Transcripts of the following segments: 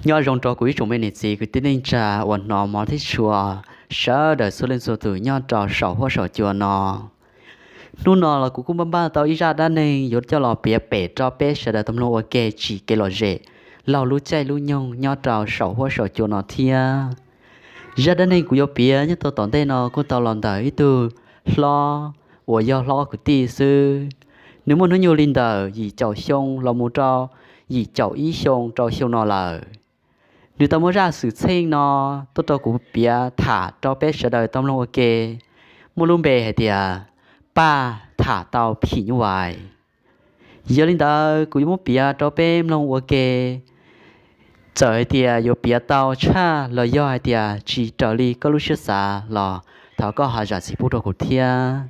Nyob zoo rau kuv ib tsoom me niam txiv kwv tij neej tsa uas hnov mov thiab tshua, sawv daws txhua leej txhua tus nyob rau saum huab saum cua no. Hnub no los kuv kuj npaj npaj tau ib zaj dab neeg yuav coj los piav pem rau peb sawv daws tau mloog ua ke tsim kev lom zem laug lub caij lub nyoog nyob rau saum huab saum cua no thiab. Zaj dab neeg kuv yuav piav nyob rau tom ntej no kuj tau los ntawm ib tug hlob uas yog hlob kwv tij xwb. Nws muaj hnub nyoog li ntawm yim caum xyoo los mus rau yim caum ib xyoo rau xyoo no lawm. Nws tau muab zaj xwm txheej no tuaj rau kuv piav tham rau peb sawv daws tau mloog ua ke, muaj lub npe hais tias Paj tham tau phim nyuj vais. Yog li ntawd kuv yuav muab piav rau peb mloog ua ke. Txawm hais tias yuav piav tau tshaj los yog hais tias tsis raws li koj lub siab xav los thov koj ho zam txim pub rau kuv thiab.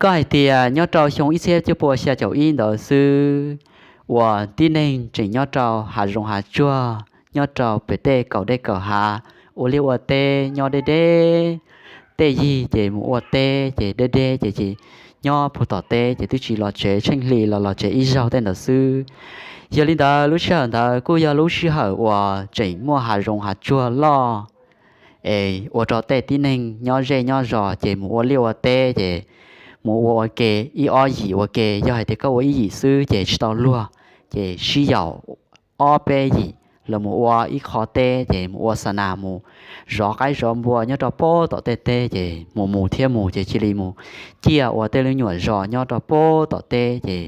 Koj hais tias nyob rau xyoo ib txhiab cuaj pua xya caum ib ntawd xwb, uas tib neeg tseem nyob rau hav zoov hav tsuag, nyob rau pem tej kaum dej kaum hav, ua liaj ua teb nyob deb deb. Tej yig ces mus ua teb ces deb deb ces nyob puag tom teb ces twb tsis los tsev, tsheej hli los los tsev ib zaug tej ntawd xwb. Yog li ntawd lub sij hawm ntawd kuj yog lub sij hawm uas tseem muaj hav zoov hav tsuag loj, es ua rau tej tib neeg nyob zej nyob zos ces mus ua liaj ua teb ces mus ua ua ke, ib ob yim ua ke. Yog hais tias koj ua ib yim xwb ces tsis tau luag, ces sib yaum ob peb yim los mus ua ib qho teb ces mus ua xa nas, mus zov qaib zov npua nyob rau puag tom tej teb ces mus mus thiab mus ces cia li mus ciaj ua tej lub nyuam zos nyob rau puag tom teb ces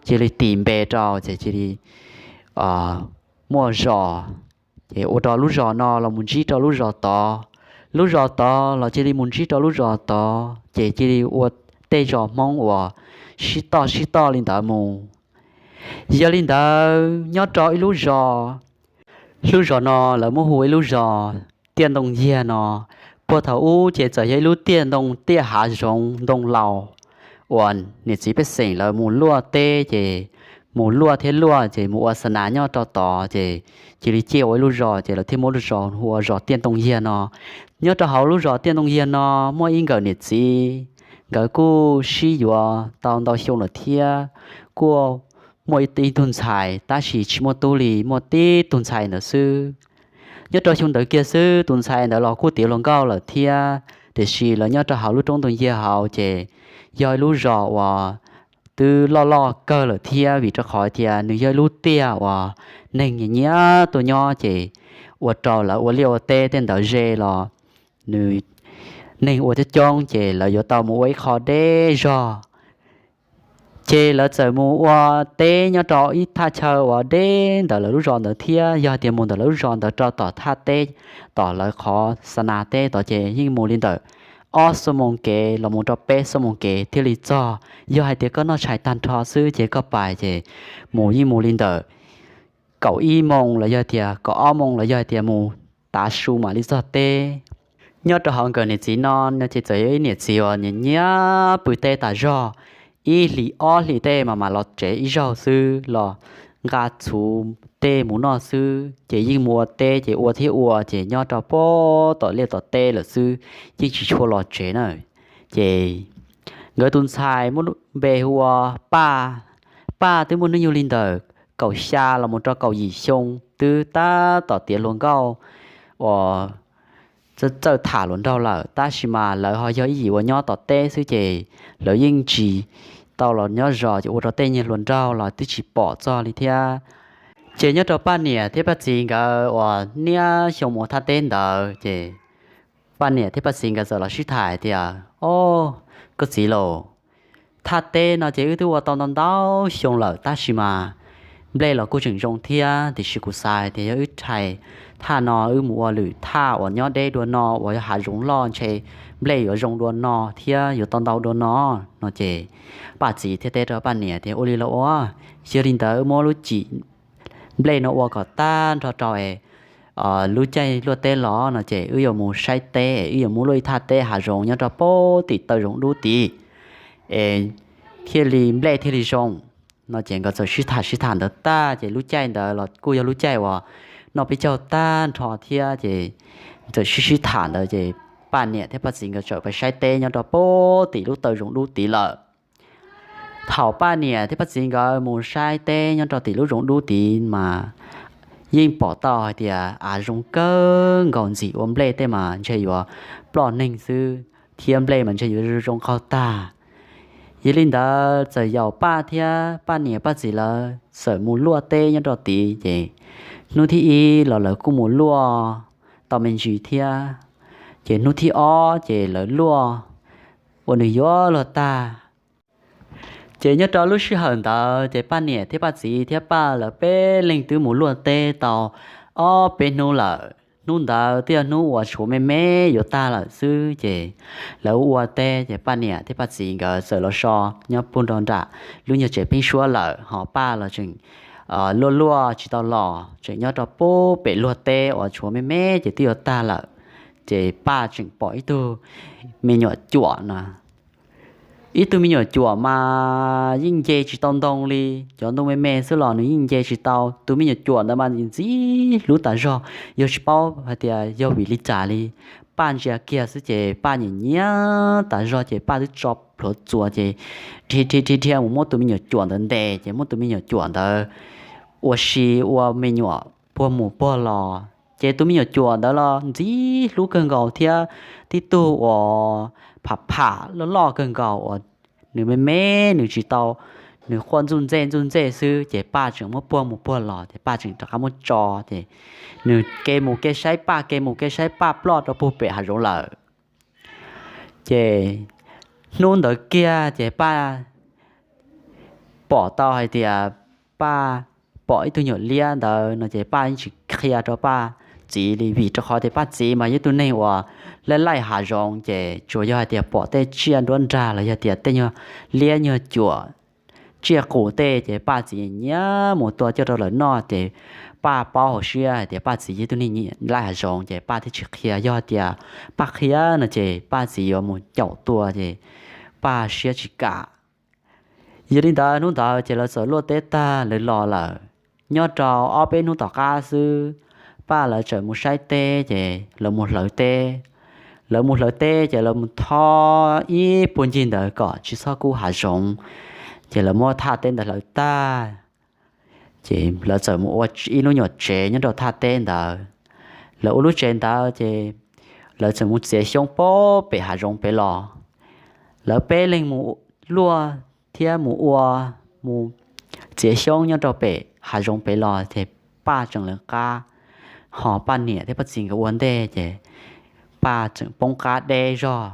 cia li tis npe rau ces cia li muaj zos, ces ua rau lub zos no los mus ntsib rau lub zos tod, lub zos tod los cia li mus ntsib rau lub zos tod ces cia li ua tej zos Hmoob uas sib toj sib toj li ntawd mus. Yog li ntawd nyob rau ib lub zos, lub zos no lawv muab hu ib lub zos Tiaj Ntoo Yiag no. Puag thaum ub ces txawm yog ib lub tiaj ntoo, tiaj hav zoov ntoo laus uas niam txiv pej xeem lawv mus luaj teb ces mus luaj thiab luaj ces mus ua xa nas nyob rau tod ces cia li ciaj ua ib lub zos ces lawv thiaj muab lub zos hu ua zos Tiaj Ntoo Yiag no. Nyob rau hauv lub zos Tiaj Ntoo Yiag no muaj ib nkawm niam txiv, nkawd kuj sib yuav tau ntau xyoo lawm thiab kuj muaj ib tug ntxhais tab sis tsis muaj tub li, muaj tib tug ntxhais ntawd xwb. Nyob rau xyoo ntawd kiag xwb tus ntxhais ntawd los kuj tiav hluas nkauj lawm thiab, tiam sis lawv nyob rau hauv lub roob Ntoo Yiag hauv ces yog ib lub zos uas twb loj loj kawg lawm thiab vim rau qhov tias nws yog ib lub tiaj uas neeg nyiam nyiam tuaj nyob ces ua rau lawv ua liaj ua teb tej ntawd ze los nws neeg ua coob coob ces lawv yuav tau mus ua ib qho deb zog. Ces lawv txawm mus ua teb nyob rau ib thaj chaw uas deb ntawm lawv lub zos ntawd thiab. Yog hais tias mus ntawm lawv lub zos ntawd rau tom thaj teb, tom lawv qhov xa nas teb tod ces yeej mus li ntawm ob xuab moos kev los mus rau peb xuab moos kev thiaj li txog. Yog hais tias koj noj tshais tag nrho xwb ces koj pais ces mus yeej mus li ntawm kaum ib moos los yog tias kaum ob moos los yog hais tias mus tav su mam li txog teb. Nyob rau hauv nkawm niam txiv no no ces txawm yog ib niam txiv uas nyiam nyiam pw teb tas zog, ib hlis ob hlis tej mas mam los tsev ib zaug xwb los nqa txhuv tej mus noj xwb ces yeej mus ua teb ces ua thiab ua ces nyob rau puag tom liaj tom teb lawm xwb, yeej tsis tshua los tsev na. Ces nkawd tus ntxhais muaj npe hu ua Paj. Paj twb muaj hnub nyoog li ntawm kaum xya los mus rau kaum yim xyoo, twb tab tom tiav hluas nkauj uas txawj tham hluas nraug lawm, tab sis mas lawv ho yog ib yim uas nyob tom teb xwb ces lawv yeej tsis tau los nyob zos ces ua rau tej nyuag hluas nraug los twb tsis pom txog li thiab. Ces nyob rau Paj niam thiab Paj txiv nkawd uas niaj xyoo mus ua thaj teb ntawd ces Paj niam thiab Paj txiv nkawd txawm los sib tham tias, Au, koj txiv lauj, thaj teb no ces wb twb ua tau ntau ntau xyoo lawm tab sis mas nplej los kuj tseem zoo thiab, tiam sis kuv xav hais tias yog wb rhais thaj no wb mus ua lwm thaj uas nyob deb dua no uas yog hav zoov loj ntshe nplej yuav zoo dua no thiab yuav tau ntau dua no. No ces Paj txiv thiaj teb rau Paj niam tias, Ua li los ua, yog li ntawd wb muab lub cim nplej no ua kom tag nrho rau es lub caij luaj teb los no ces wb yuav mus saib teb, wb yuav mus luaj ib thaj teb hav zoov nyob rau puag tim taw zoov dub tid es thiaj li nplej thiaj li zoo. No ces nkawd txawm sib tham sib tham ntawd tag ces lub caij ntawd los kuj yog lub caij uas noj peb caug tag nrho thiab ces txawm sib sib tham ntawd ces Paj niam thiab Paj txiv nkawd txawm pais saib teb nyob rau puag tim lub taw zoov dub tid lawm. Thaum Paj niam thiab Paj txiv nkawd mus saib teb nyob rau tim lub zoov dub tid mas yeej pom tau hais tias av zoo kawg nkaus, ntxim ua nplej tej mas ntshe yuav ploj neeg xwb, thiab nplej mas ntshe yuav zoo zoo qaug tag. Yog li ntawd txawm yaum Paj thiab Paj niam Paj txiv lawv txawm mus luaj teb nyob rau tid ces hnub thib ib los lawv kuj mus luaj tau me ntsis thiab, ces hnub thib ob ces lawv luaj uas nws yuav luag tag. Ces nyob rau lub sij hawm ntawd ces Paj niam thiab Paj txiv thiab Paj lawv peb leeg twb mus luaj teb tau ob peb hnub lawm. Hnub ntawd twb yog hnub uas tshuav me me yuav tag lawm xwb ces lawv ua teb ces Paj niam thiab Paj txiv nkawd txawm los so nyob puag nram lub nyuag tsev pheeb suab lawm, ho Paj los tseem luaj luaj tsis tau los, tseem nyob rau puag pem luag teb uas tshuav me me ces twb yuav tag lawm. Ces Paj tseem pom ib tug me nyuam cuam no. Ib tug me nyuam cuam mas yeej nce tsis tau ntoo li, cov ntoo me me xwb los nws yeej nce tsis tau. Tus me nyuam cuam ntawd mas ntxim hlub tas zog, yog tsis paub hais tias yog vim li cas li, Paj ntsia kiag xwb ces Paj nyiam nyiam tas zog ces Paj twb tso plhuav txuas ces dhia dhia dhia mus muab tus me nyuam cuam ntawd ntes ces muab tus me nyuam cuam ntawd ua si ua me nyuam puag mus puag los. Ces tus me nyuam cuam ntawd los ntxim hlub kawg nkaus thiab tib tug uas pham pham loj loj kawg nkaus uas nws me me, nws tsis tau, nws quaj ntxuj ntxej ntxuj ntxej xwb ces Paj tseem muab puag mus puag los ces Paj tseem rov qab muab tso, ces nws ke mus ke saib Paj, ke mus ke saib Paj ploj rau puag pem hav zoov lawm. Ces hnub ntawd kiag ces Paj pom tau hais tias Paj pom ib tug nyuam liab ntawd no ces Paj yeej tsis qhia rau Paj txiv li, vim rau qhov tias Paj txiv mas yog ib tug neeg uas laij laij hav zoov ces tsuas yog hais tias pom tej tsiaj nruab nrag los yog tias tej nyuag liab nyuag cuam tsiaj qus tej ces Paj txiv nyiam mus tua coj rau lawv noj ces Paj paub hauv siab hais tias Paj txiv yog ib tug neeg laij hav zoov ces Paj thiaj tsis qhia. Yog hais tias Paj qhia no ces Paj txiv yuav mus caum tua ces Paj siab tsis kam. Yog li ntawd hnub ntawd ces lawv txawm luaj teb tag lawv los lawm. Nyob rau ob peb hnub tom qab xwb, Paj lawv txawm mus saib teb ces lawv mus hlawv teb. Lawv mus hlawv teb ces lawv mus thob ib puag ncig ntawd kom tsis txhob kub hav zoov, ces lawv muab thaj teb ntawd hlawv tag. Ces lawv txawm mus ua ib lub nyuam tsev nyob rau thaj teb ntawd. Lawv ua lub tsev ntawd ces lawv txawm mus txiav xyoob puag pem hav zoov pem los. Lawv peb leeg mus luaj thiab mus ua, mus txiav xyoob nyob rau pem hav zoov pem los ces Paj tseem lawv qab, ho Paj niam thiab Paj txiv nkawd ua ntej ces Paj tseem poob qab deb zog.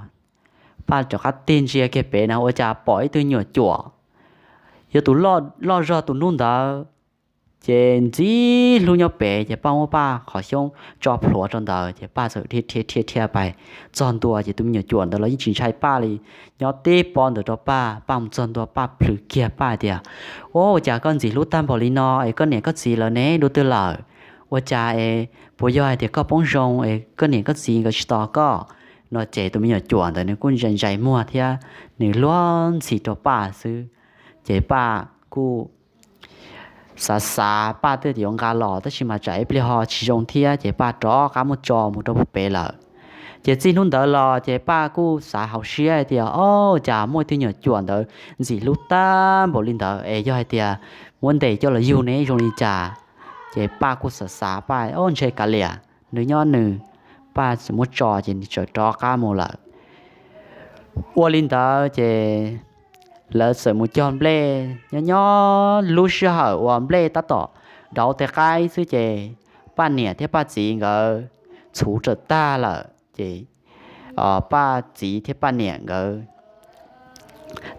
Paj rov qab tig ntsia kiag pem na ua cas pom ib tug nyuam cuam, yog tus loj zog tus hnub ntawd, ces ntxim hlub nyob pem ces Paj muab Paj qhov xyoob tso plhuav rau ntawd ces Paj txawm dhia dhia dhia dhia pais txog ntua ces tus me nyuam cuam ntawd los yeej tsis ntshai Paj li, nyob tib pob ntawd rau Paj. Paj mus txog ntua Paj plhws kiag Paj tias, Ua, ua cas koj ntxim hlub tag npaum li no es koj niam koj txiv lawv ne, dua twg lawm? Ua cas es puas yog hais tias koj poob zoo es koj niam koj txiv nkawd tsis tos koj? No ces tus me nyuam cuam ntawd nws kuj ntsais ntsais muag thiab nws luag ntxhi rau Paj xwb. Ces Paj kuj xav xav Paj twb yuav nqa los tab sis mas tsam ib pliag ho tsis zoo thiab ces Paj rov qab muab tso mus rau puag pem lawm. Ces txij hnub ntawd los ces Paj kuj xav hauv siab hais tias, Ob, cas muaj ib tug nyuam cuam ntawd ntxim hlub tag npaum li ntawd es yog hais tias muab ntes coj los yug ne zoo li cas? Ces Paj kuj xav xav Paj, Ob, ntshe kav liam, nws nyob nws. Paj txawm muab tso ces nws txawm rov qab mus lawm. Ua li ntawd ces lawv txawm mus cog nplej nyob nyob lub sij hawm uas nplej tab tom dauv tej qaib xwb ces Paj niam thiab Paj txiv nkawd txhuv txawm tag lawm ces Paj txiv thiab Paj niam nkawd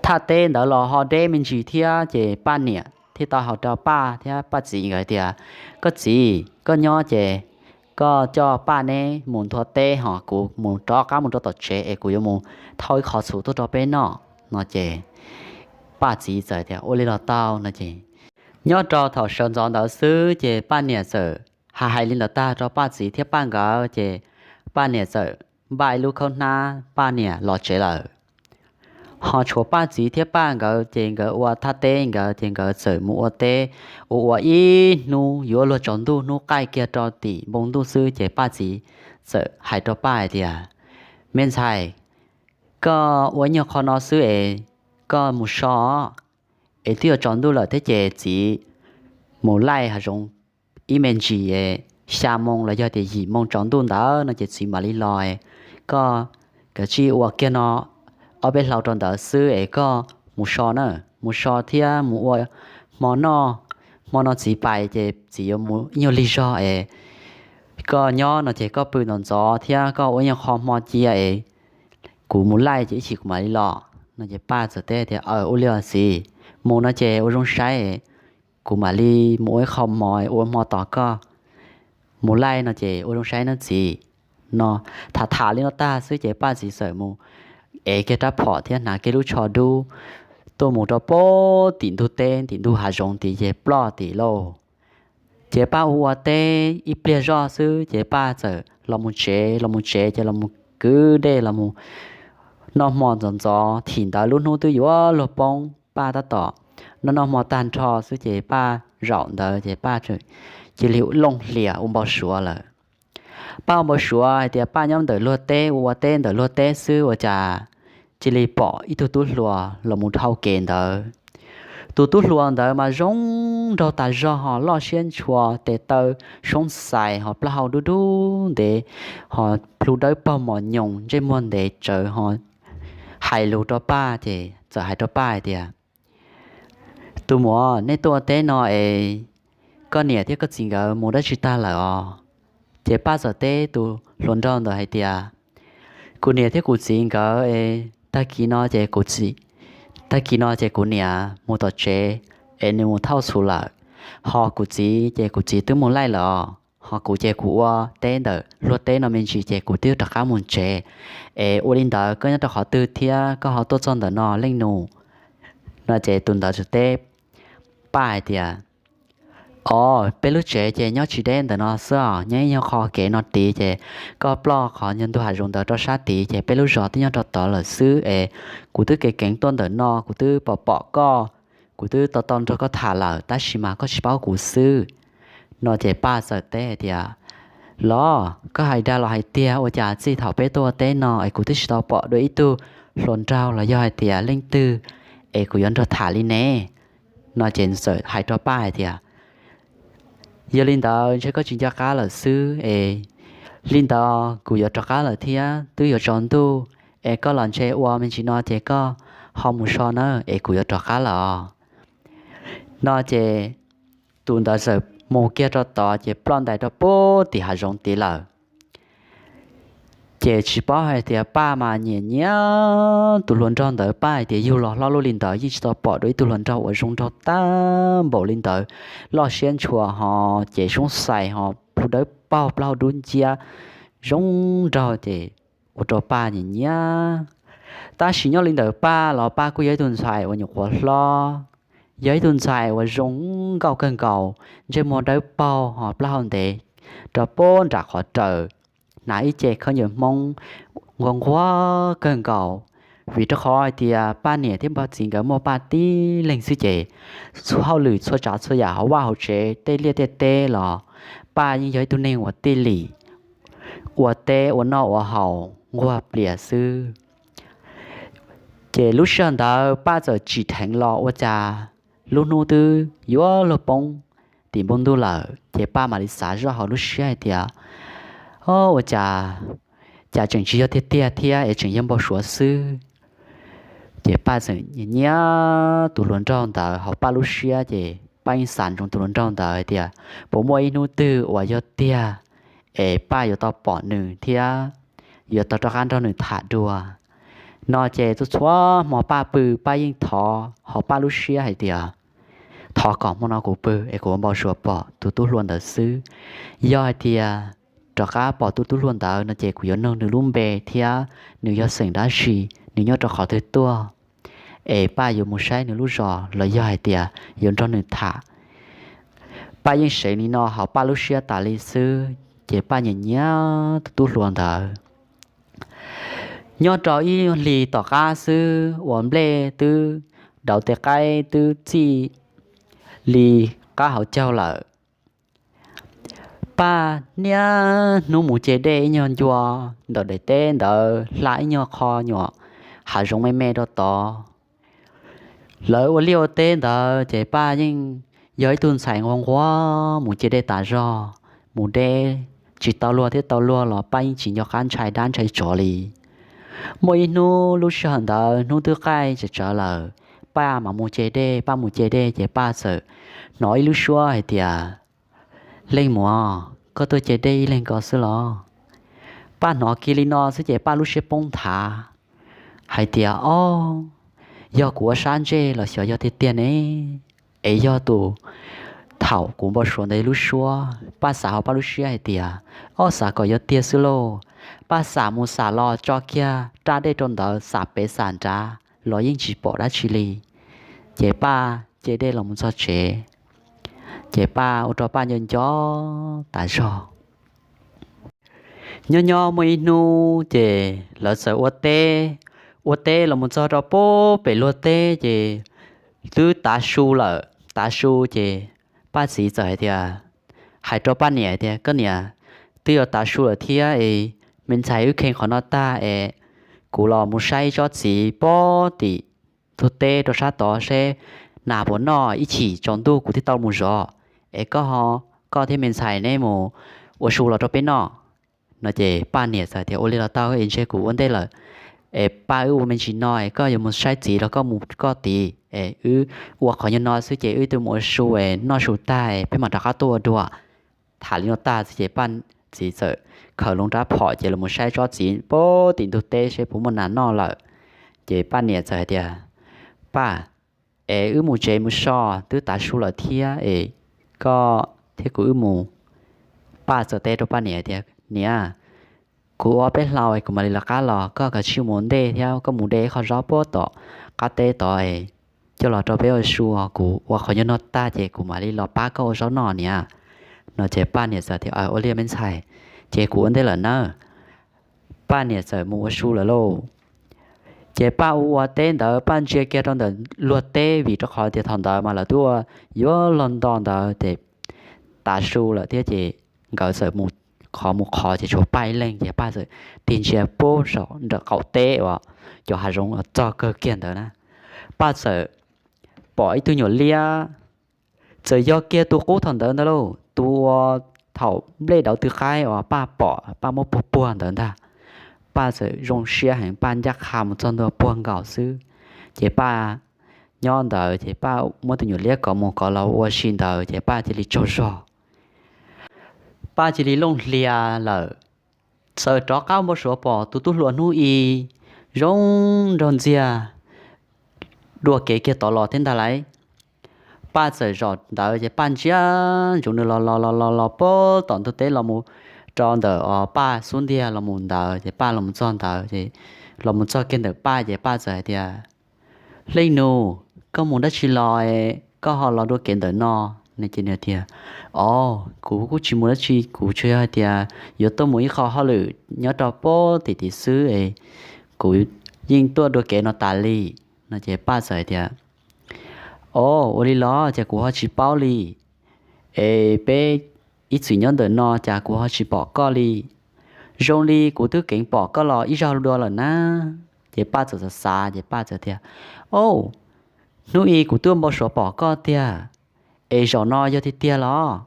thaj teb ntawd los ho deb me ntsis thiab ces Paj niam thiaj tau hais rau Paj thiab Paj txiv nkawd tias, Koj txiv, koj nyob ces koj coj Paj neb mus nthua teb ho kuv mus rov qab mus rau tom tsev es kuv yuav mus thauj ib qho txhuv tuaj rau peb noj. No ces Paj txiv txawm tias, Ua li los tau. No ces nyob rau thaum sawv ntxov ntawd xwb ces Paj niam txawm hais hais li ntawd tag rau Paj txiv thiab Paj nkawd ces Paj niam txawm npaj ib lub khaub hnab Paj niam los tsev lawm. Ho tshuav Paj txiv thiab Paj nkawd ces nkawd ua thaj teb nkawd ces nkawd txawm mus ua teb, ua ua ib hnub yuav luag tsaus ntuj hnub qaij kiag rau tim npoo ntuj xwb ces Paj txiv txawm hais rau Paj hais tias, Me ntxhais, koj ua ib nyuag qho no xwb es koj mus so, es twb yuav tsaus ntuj lawm thiab ces txiv mus laij hav zoov ib me ntsis xya moo los yog tias yim moo tsaus ntuj ntawd no ces txiv mam li los. Koj kav tsij ua kiag no ob peb hlau rau ntawd xwb es koj mus so na, mus so thiab mus ua hmo noj. Hmo no txiv pais ces txiv yuav mus ib nyuag lig zog es koj nyob no ces koj pw ntxov ntxov thiab koj ua ib nyuag qho hmo cia es kuv mus laij ces ib chim kuv mam li los no ces Paj txawm teb tias, Aws, ua li os txiv, mus no ces ua zoo saib, kuv mam li mus ua ib qho hmo ua hmo tos koj mus laij no ces ua zoo saib nawb txiv. No tham tham li no tag xwb ces Paj txiv txawm mus ev kiag rab phom thiab hnav kiag lub tsho dub tuaj mus rau pem tim ntug teb tim ntug hav zoov tid ces ploj tim lauj. Ces Paj ua ua teb ib pliag zoj xwb ces Paj txawm los mus tsev, los mus tsev ces los mus kwv dej los mus noj hmo ntxov ntxov. Thim ntawd lub hnub twb yuav luag poob, Paj tab tom noj noj hmo tag nrho xwb ces Paj zaum ntawd ces Paj cia li looj hlias ua npau suav lawm. Paj ua npau suav hais tias Paj nyob ntawm luag teb ua ua teb ntawm luag teb xwb ua cas cia li pom ib tug tub hluas los mus dhau kev ntawd. Tus tub hluas ntawd mas zoo nraug tas zog ho loj siab ntshua, tes taw soob xais ho plaub hau dub dub ntev ho plhu dawb paug mos nyoos, ntsej muag ntev tsawv ho hais lus rau Paj ces txawm hais rau Paj hais tias, Tus muam, nej tuaj ua teb no es koj niam thiab koj txiv nkawd mus dab tsi tag lawm os? Ces Paj txawm teb tus hluas nraug ntawd hais tias, Kuv niam thiab kuv txiv nkawd es tag kis no ces kuv txiv, tag kis no ces kuv niam mus tom tsev es nws mus thauj txhuv lawm, ho kuv txiv ces kuv txiv twb mus laij lawm os, ho kuv ces kuv ua teb ntawm luag teb no me ntsis ces kuv twb rov qab mus tsev. Es ua li ntawd koj nyob rau qhov twg thiab koj ho tuaj txog ntawm no leej nus? No ces tus ntawd txawm teb Paj hais tias, Os, peb lub tsev ces nyob tsis deb ntawm no xwb os, nyob ib nyuag qho kev no tid ces koj ploj qhov nyuag ntug hav zoov ntawd rau sab tid ces peb lub zos twb nyob rau tod lawm xwb es kuv twb kev keev tuaj ntawm no kuv twb pom pom koj, kuv twb tau tau nrog koj tham lawm tab sis mas koj tsis paub kuv xwb. No ces Paj txawm teb hais tias, Los, koj hais dag los hais tiag, ua cas txij thaum peb tuaj ua teb no es kuv twb tsis tau pom dua ib tug hluas nraug los yog hais tias leej twg es kuv yuav nrog tham li ne? No ces txawm hais rau Paj hais tias, Yog li ntawd ntshe koj tsis nco qab lawm xwb es li ntawd kuv yuav rov qab lawm thiab, twb yuav tsaus ntuj es koj los ntshe ua me ntsis no ces koj ho mus so na es kuv yuav rov qab lawm os. No ces tus ntawd txawm mus kiag rau tod ces ploj ntais rau pem tim hav zoov tid lawm. Ces tsis paub hais tias Paj mas nyiam nyiam tus hluas nraug ntawd, Paj hais tias yug los hlob luaj li ntawd yeej tsis tau pom dua ib tug hluas nraug uas zoo nraug tag npaum li ntawd, loj siab ntshua ho ces soob xais ho plhu dawb paug plaub hau dub nciab zoo nraug ces ua rau Paj nyiam nyiam. Tab sis nyob li ntawm Paj los Paj kuj yog ib tug ntxhais uas nyuam qhuav hlob, yog ib tug ntxhais uas zoo nkauj kawg nkaus, ntsej muag dawb paug ho plaub hau ntev rau pem nram qhov raws, hnav ib ce khaub ncaws Hmoob nquag nquag kawg nkaus. Vim rau qhov hais tias Paj niam thiab Paj txiv nkawd muaj Paj tib leeg xwb ces txhua hauj lwm txhua tsav txhua yam hauv vaj hauv tsev tej liaj tej teb los Paj yeej yog ib tug neeg uas tij lim ua teb ua noj ua haus nquag plias xwb. Ces lub sij hawm ntawd Paj txawm tsim dheev los ua cas lub hnub twb yuav luag poob tim npoo ntuj lawm ces Paj mam li xav zoj hauv lub siab hais tias, O, ua cas, cas tseem tsis yog tiag tiag thiab es tseem yog npau suav xwb. Ces Paj txawm nyiam nyiam tus hluas nraug ntawd hauv Paj lub siab ces Paj yeej xav ntsoov tus hluas nraug ntawd hais tias puas muaj ib hnub twg uas yog tiag es Paj yuav tau pom nws thiab yuav tau rov qab nrog nws tham dua. No ces txhua txhua hmo Paj pw Paj yeej thov hauv Paj lub siab hais tias, Thov kom hmo no kuv pw es kuv ua npau suav pom tus tub hluas ntawd xwb. Yog hais tias rov qab pom tus tub hluas ntawd no ces kuv yuav nug nws lub npe thiab nws yog xeem dab tsi, nws nyob rau qhov twg tuaj, es Paj yuav mus saib nws lub zos los yog hais tias yuav nrog nws tham. Paj yeej seev li no hauv Paj lub siab tas li xwb ces Paj nyiam nyiam tus tub hluas ntawd. Nyob rau ib hlis tom qab xwb uas nplej twb dauv tej qaib twb txij li qab hauv caug lawm, Paj niaj hnub mus ce dej ib nyuag ncua ntawm daim teb ntawd hla ib nyuag qho nyuam hav zoov me me rau tod. Lawv ua liaj ua teb ntawd ces Paj yeej yog ib tug ntxhais nquag nquag mus ce dej tas zog, mus deb tsis tau luag thiab tau luag los Paj yeej tsis nco qab ntshai dab ntshai tsov li. Muaj ib hnub lub sij hawm ntawd hnub twb qaij tsawv tsawv lawm, Paj mam mus ce dej. Paj mus ce dej ces Paj txawm hnov ib lub suab hais tias, Leej muam, koj tuaj ce dej ib leeg ko xwb los? Paj hnov kiag li no xwb ces Paj lub siab poob nthav hais tias, Ob, yog kuv ua sab ntsej los xyov yog tiag tiag ne? Es yog tus thaum kuv npau suav ntawd lub suab? Paj xav hauv Paj lub siab hais tias, Ob, xav kom yog tiag xwb lauj. Paj xam mus xam los tso kiag rab dej rau ntawd, xam pem xam nrad los yeej tsis pom dab tsi li. Ces Paj ce dej los mus txog tsev, ces Paj ua rau Paj nco nco tas zog. Nyob nyob muaj ib hnub ces lawv txawm ua teb, ua teb los mus txog rau pem luag teb ces twb tav su lawm. Tav su ces Paj txiv txawm hais tias, hais rau Paj niam tias, Koj niam, twb yuav tav su lawm thiab es me ntxhais wb kheev qhov no tag es kuv los mus saib tsob txiv pem tim ntug teb rau sab tod seb nas puas noj ib chim tsaus ntuj kuv thiaj tau mus zov. Es koj ho, koj thiab me ntxhais neb mus ua su los rau peb noj. No ces Paj niam txawm tias, Ua li los tau es ntshe kuv ua ntej lawm. Es Paj, wb ua me ntsis no es koj yuav mus saib txiv los koj mus koj tid es wb ua qhov nyuag no xwb ces wb twb mus ua su es noj su tag peb mam rov qab tuaj ua dua. Tham li no tag xwb ces Paj txiv txawm khaws loo rab phom ces los mus saib tsob txiv pem tim ntug teb seb puas muaj nas noj lawm. Ces Paj niam txawm hais tias, Paj, es wb mus tsev mus so, twb tav su lawm thiab es koj thiab kuv wb mus. Paj txawm teb rau Paj niam tias, Niam, kuv ua peb hlau es kuv mam li lawv qab los, koj kav tsij mus ntej thiab koj mus de qhov zaub pem tom qab teb tod es coj los rau peb ua su. Kuv ua qhov nyuag no tag ces kuv mam li los pab koj ua zaub noj niam. No ces Paj niam txawm tias, Ua li me ntxhais, ces kuv ua ntej lawm nawb. Paj niam txawm mus ua su lawm lauj. Ces Paj ua ua teb ntawd Paj ntsia kiag rau ntawm luag teb vim rau qhov tias thaum ntawd mas lawv twb ua yuav luag nto ntawd ces tav su lawm thiab ces nkawd txawm mus qhov mus qhov ces tshuav Paj ib leeg ces Paj txawm tig ntsia pem saum nram qaum teb uas cov hav zoov txog kawg kiag ntawd na. Paj txawm pom ib tug nyuam liab txawm yog kiag tus qub thaum ntawd ntag lauj, tus uas thaum nplej dauv tw qaib uas Paj pom Paj muab puag puag ntawd ntag. Paj txawm zoo siab heev, Paj ncaj qha mus txog ntua puag nkaus xwb. Ces Paj nyob ntawd ces Paj muab tus nyuam liab kov mus kov los ua si ntawd ces Paj cia li tsaug zog. Paj cia li looj hlias lawm. Txawm rov qab npau suav pom tus tub hluas hnub i zoo nraug ntxiag dua kev kiag tod los thiab ntag lauj. Paj txawm zaum ntawd ces Paj ntsia ntsoov nws los los los los los pem tom ntug teb los mus rau ntawm os Paj xub ntiag los mus ntawd ces Paj los mus txog ntawd ces los mus txog kiag ntawm Paj ces Paj txawm hais tias, Leej nus, koj mus dab tsi los es koj ho los dua kev ntawm no? Nws ces nws tias, Os, kuv kuj tsis mus dab tsi, kuv tsuas yog hais tias yuav tuaj mus ib qho hauj lwm nyob rau pem tim tid xwb es kuv yeej tuaj dua kev no tas li. No ces Paj txawm hais tias, Os, ua li los ces kuv ho tsis paub li. Es peb ib txwm nyob ntawm no cas kuv ho tsis pom koj li? Zoo li kuv twb keev pom koj los ib zaug dua lawm na. Ces Paj txawm xav xav ces Paj txawm tias, Os, hnub i kuv twb npau suav pom koj tiag. Es zaum no yog tiag tiag los?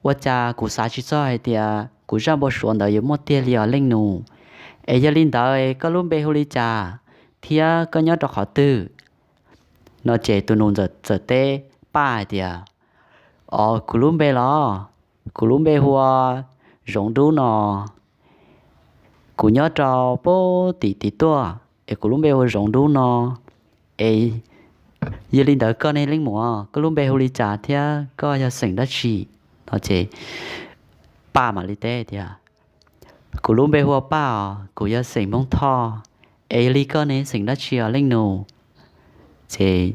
Ua cas kuv xav tsis txog hais tias kuv zaj npau suav ntawd yuav muaj tiag li os leej nus. Es yog li ntawd koj lub npe hu li cas thiab koj nyob rau qhov twg? No ces tus nus txawm teb Paj hais tias, Os, kuv lub npe los? Kuv lub npe hu ua Zoov Dub no. Kuv nyob rau pem tim tid tuaj es kuv lub npe hu ua Zoov Dub no. Es yog li ntawd koj ne leej muam, koj lub npe hu li cas thiab koj yog xeem dab tsi? No ces Paj mam li teb tias, Kuv lub npe hu ua Paj os, kuv yog xeem Hmoob Thoj. Es yog li koj ne xeem dab tsi os leej nus? Ces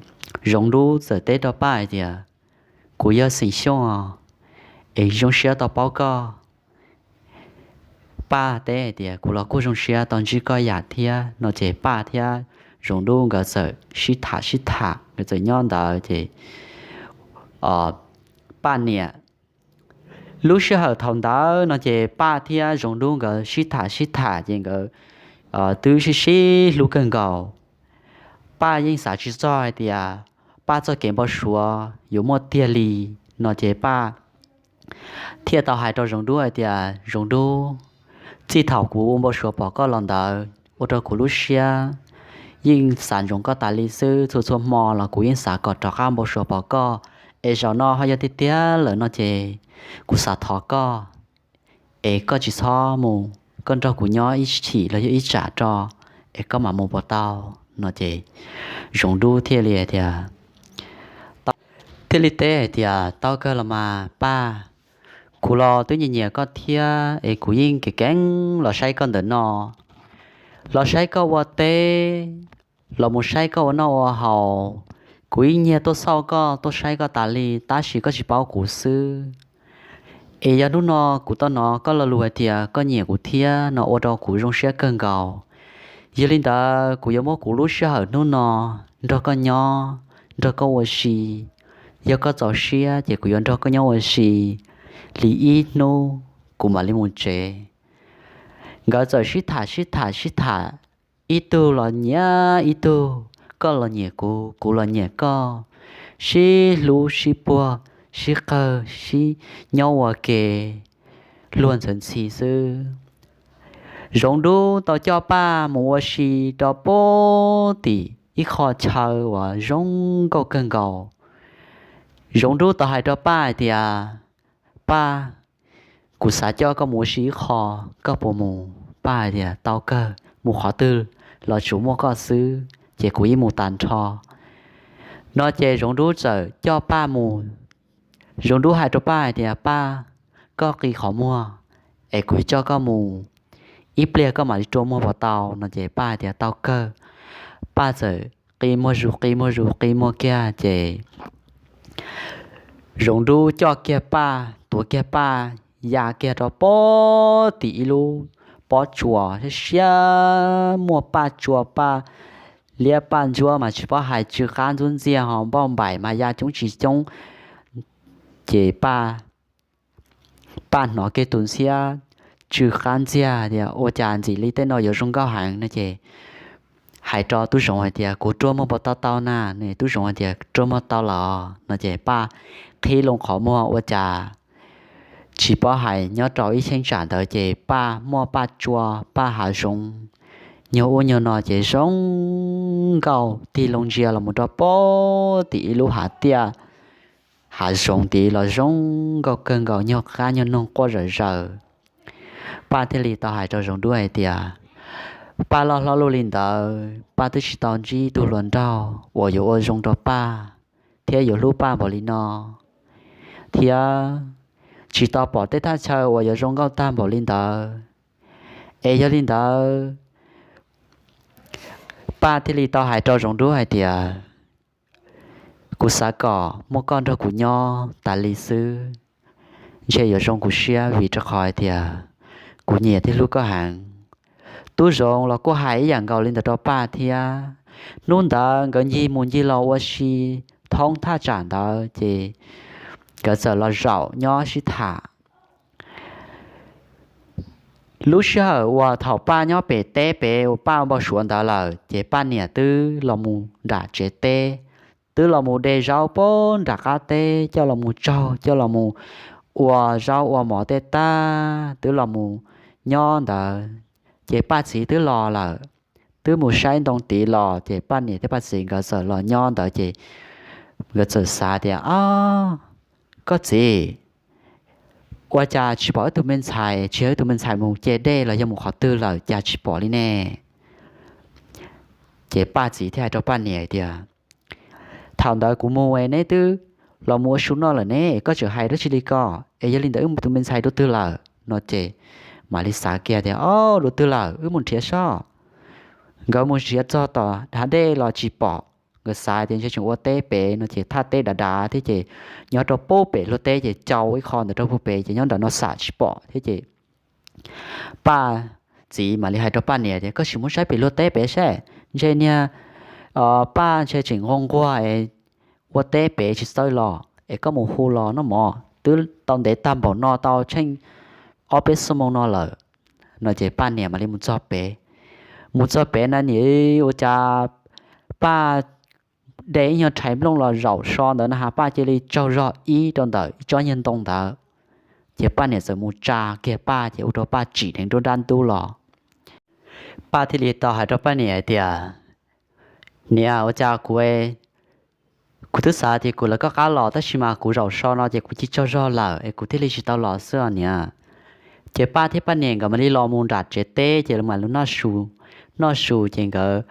Zoov Dub txawm teb rau Paj hais tias, Kuv yog xeem Xyooj os, es zoo siab tau paub koj. Paj teb hais tias, Kuv los kuj zoo siab tau ntsib koj yam thiab. No ces Paj thiab Zoov Dub nkawd txawm sib tham sib tham, nkawd txawm nyob ntawd ces Paj niam, lub sij hawm thaum ntawd no ces Paj thiab Zoov Dub nkawd sib tham sib tham ces nkawd twb sib sib hlub kawg nkaus. Paj yeej xav tsis txog hais tias Paj txoj kev npau suav yuav muaj tiag li. No ces Paj thiaj tau hais rau Zoov Dub hais tias, Zoov Dub, txij thaum kuv ua npau suav pom koj los ntawd ua rau kuv lub siab yeej xav ntsoov koj tas li xwb. Txhua txhua hmo los kuv yeej xav kom rov qab npau suav pom koj, es zaum no ho yog tiag tiag lawm no ces kuv xav thov koj es koj tsis txhob mus, koj nrog kuv nyob ib chim los yog ib tsam tso, es koj mam mus puas tau? No ces Zoov Dub thiaj li tias, thiaj li teb hais tias, Tau kawg los mas Paj, kuv los twb nyiam nyiam koj thiab es kuv yeej kev keev los saib koj ntawm no, los saib koj ua teb, los mus saib koj ua noj ua haus. Kuv ib nyiag tuaj xauj koj, tuaj saib koj tas li, tab sis koj tsis paub kuv xwb. Es yog hnub no kuv tau hnov koj lo lus hais tias koj nyiam kuv thiab no ua rau kuv zoo siab kawg nkaus. Yog li ntawd kuv yuav muab kuv lub sij hawm hnub no nrog koj nyob, nrog koj ua si. Yog koj txaus siab ces kuv yuav nrog koj nyob ua si li ib hnub, kuv mam li mus tsev. Nkawd txawm sib tham sib tham sib tham, ib tug los nyiam ib tug, koj los nyiam kuv, kuv los nyiam koj, sib hlub sib puag, sib qawg sib nyob ua ke luag ntxhi xwb. Zoov Dub tau coj Paj mus ua si rau pem tim ib qho chaw uas zoo nkauj kawg nkaus. Zoov Dub tau hais rau Paj hais tias, Paj, kuv xav coj koj mus ua si ib qho, koj puas mus? Paj hais tias, Tau kawg, mus qhov twg los tsuas muaj koj xwb ces kuv yeej mus tag nrho. No ces Zoov Dub txawm coj Paj mus. Zoov Dub hais rau Paj hais tias, Paj, koj qi qhov muag es kuv coj koj mus, ib pliag koj mam li rua muag puas tau? No ces Paj hais tias, Tau kawg. Paj txawm qi muag zus qi muag zus qi muag kiag ces Zoov Dub coj kiag Paj, tuav kiag Paj, ya kiag rau pem tim ib lub pob tsuas siab siab, muaj Paj tsua Paj liab Paj ntsuab mas tsis paub hais, tsw qab ntxuab ntxiag ho npauj npaim mas ya coob tsis coob. Ces Paj, Paj hnov kiag tus ntxhiab tsw qab ntxiag tias, Ua cas ntxim li tej no yuav zoo nkauj heev? No ces hais rau Tub Zoov hais tias, Kuv rua muag puas tau tau na? Tub Zoov hais tias, Rua muag tau los. No ces Paj qhib loo qhov muag, ua cas tsis paub hais nyob rau ib cheeb tsam ntawd ces Paj muaj Paj tsua Paj hav zoov, nyuag ub nyuag no ces zoo nkauj, tig loo ntsia los mus rau pem tim ib lub hav tiaj, hav zoov tid los zoo nkauj kawg nkaus, nyuag qab nyuag noog quaj zawm zaws. Paj thiaj li tau hais rau Zoov Dub hais tias, Paj loj hlob luaj li ntawd, Paj twb tsis tau ntsib tug hluas nraug uas yuav ua zoo rau Paj thiab yuav hlub Paj npaum li no, thiab tsis tau pom tej thaj chaw uas yuav zoo nkauj tag npaum li ntawd. Es yog li ntawd, Paj thiaj li tau hais rau Zoov Dub hais tias, Kuv xav kom muaj koj nrog kuv nyob tas li xwb, ntshe yuav zoo kuv siab vim rau qhov hais tias kuv nyiam thiab hlub koj heev. Tub Zoov los kuj hais ib yam nkaus li ntawd rau Paj thiab. Hnub ntawd nkawd ncig mus ncig los ua si thoob thaj tsam ntawd ces nkawd txawm los zaum nyob sib tham. Lub sij hawm uas thaum Paj nyob pem teb pem uas Paj npau suav ntawd lawm ces Paj niam twb los mus nram tsev teb, twb los mus de zaub pem nram qab teb coj los mus tsaug coj los mus ua zaub ua mov tej tag twb los mus nyob ntawd. Ces Paj txiv twb los lawm, twb mus saib ntoo tid los ces Paj niam thiab Paj txiv nkawd txawm los nyob ntawd ces nkawd txawm xav tias, Ob, koj txiv, ua cas tsis pom wb tug me ntxhais, tsis yog wb tug me ntxhais mus ce dej los yog mus qhov twg lawm cas tsis pom li ne? Ces Paj txiv thiaj hais rau Paj niam tias, Thaum ntawd kuv mus es neb twb los mus ua su noj lawm ne, koj tseem hais dab tsi li ko? Es yog li ntawd wb mus tus me ntxhais dua twg lawm? No ces mam li xav kiag tias, Ob, dua twg lawm, wb mus nrhiav sob. Nkawd mus nrhiav txog tom hav dej los tsis pom, nkawd xav tias ntshe tseem ua teb pem no ces thaj teb dav dav thiab ces nyob rau pem hlua teb ces cau ib qho ntawd rau puag pem ces nyob nram no xam tsis pom thiab ces Paj txiv mam li hais rau Paj niam tias, Koj sim mus saib pem hlua teb pem seb, ntshe niag Paj ntshe tseem nquag nquag es ua teb pem tsis txawj los es koj mus hu los no mog, twb tau ntev tag npaum no tau tsheej ob peb xuab moos no lawm. No ces Paj niam mam li mus txog pem. Mus txog pem na niam, ua cas Paj de ib nyuag rhais nplooj los zaum so ntawd na has, Paj cia li tsaug zog ib rau ntawm ib tsob nyuag ntoo ntawd. Ces Paj niam txawm mus tsa kiag Paj ces ua rau Paj tsim dheev nruab nrab ntub los. Paj thiaj li tau hais rau Paj niam hais tias, Niam, ua cas kuv, kuv twb xav tias kuv lawv koj qab los tab sis mas kuv zaum so no ces kuv cia tsaug zog lawm es kuv thiaj li tsis tau los xwb os niam. Ces Paj thiab Paj niam nkawd mam li los mus nram tsev teb ces lawv mam li noj su, noj su ces nkawd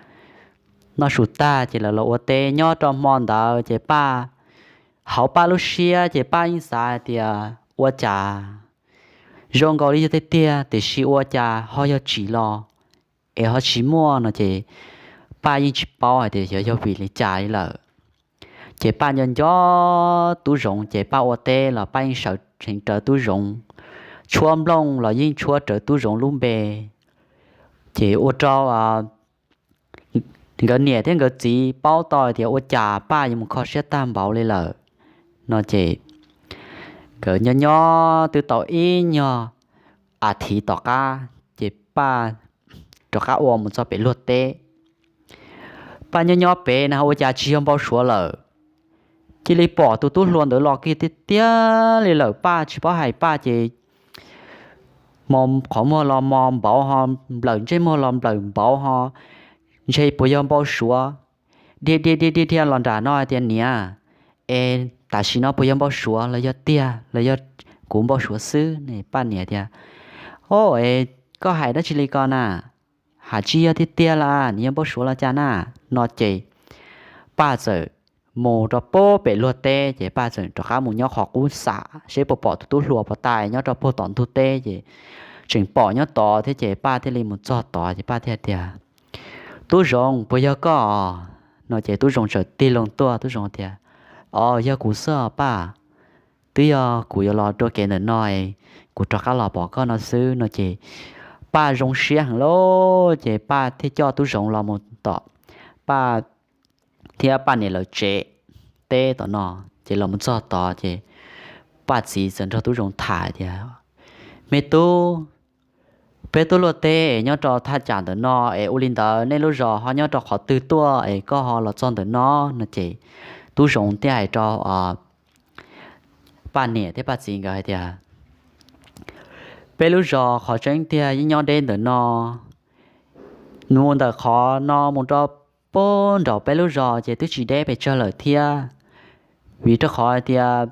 noj su tag ces lawv los ua teb nyob rau hmo ntawd ces Paj, hauv Paj lub siab ces Paj yeej xav hais tias ua cas zoo nkaus li yog tiag tiag tiam sis ua cas ho yog tsim los es ho tsis muaj no ces Paj yeej tsis paub hais tias yog, yog vim li cas li lawm. Ces Paj nco nco Tub Zoov ces Paj ua teb los Paj yeej sawv tsees raws Tub Zoov, tshuab nplooj los yeej tshuab raws Tub Zoov lub npe. Ces ua rau nkawd niam thiab nkawd txiv paub tau tias ua cas Paj yuav mus kho siab tag npaum li lawm no ces nkawd nyob nyob twb tau ib nyuag as thiv tom qab ces Paj rov qab ua mus txog pem luag teb. Paj nyob nyob pem na ua cas tsis yog npau suav lawm, cia li pom tus tub hluas ntawd los kiag tiag tiag li lawm. Paj tsis paub hais Paj ces mos qhov muag los mos npauv ho, nplawm ntsej muag los nplawm npauv ho, ntshe puas yog npau suav. Dhia dhia dhia dhia dhia los nram no hais tias, Niam, es tam sim no puas yog npau suav los yog tiag los yog kuv npau suav xwb? Paj niam tias, Au, es koj hais dab tsi li ko na? Hais tsis yog tiag tiag los nws yog npau suav los cas na? No ces Paj txawm mus rau pem luag teb ces Paj txawm rov qab mus nyob qhov qub xam seb puas pom tus tub hluas puas tau nyob rau puag tom ntug teb ces tseem pom nyob tod thiab ces Paj thiaj li mus txog tod ces Paj thiaj tias, Tub Zoov, puas yog koj? No ces Tub Zoov txawm tig loo tuaj, Tub Zoov tias, Au, yog kuv xwb os Paj, twb yog kuv yuav los dua kev ntawm no, kuv rov qab los pom koj no xwb. No ces Paj zoo siab heev lauj, ces Paj thiaj coj Tub Zoov los mus tom Paj thiab Paj niam lawv tsev teb tom no. Ces los mus txog tod ces Paj txiv txawm nrog Tub Zoov tham tias, Me tub, peb tuaj luaj teb es nyob rau thaj tsam ntawm no es ua li ntawd nej lub zos ho nyob rau qhov twg tuaj es koj ho los txog ntawm no? No ces Tub Zoov thiaj hais rau Paj niam thiab Paj txiv nkawd hais tias, Peb lub zos qhov tseeb tiag yeej nyob deb ntawm no, nws mus ntawm qhov no mus rau puag nraum peb lub zos ces twb tsis deb pes tsawg lawm thiab. Vim rau qhov hais tias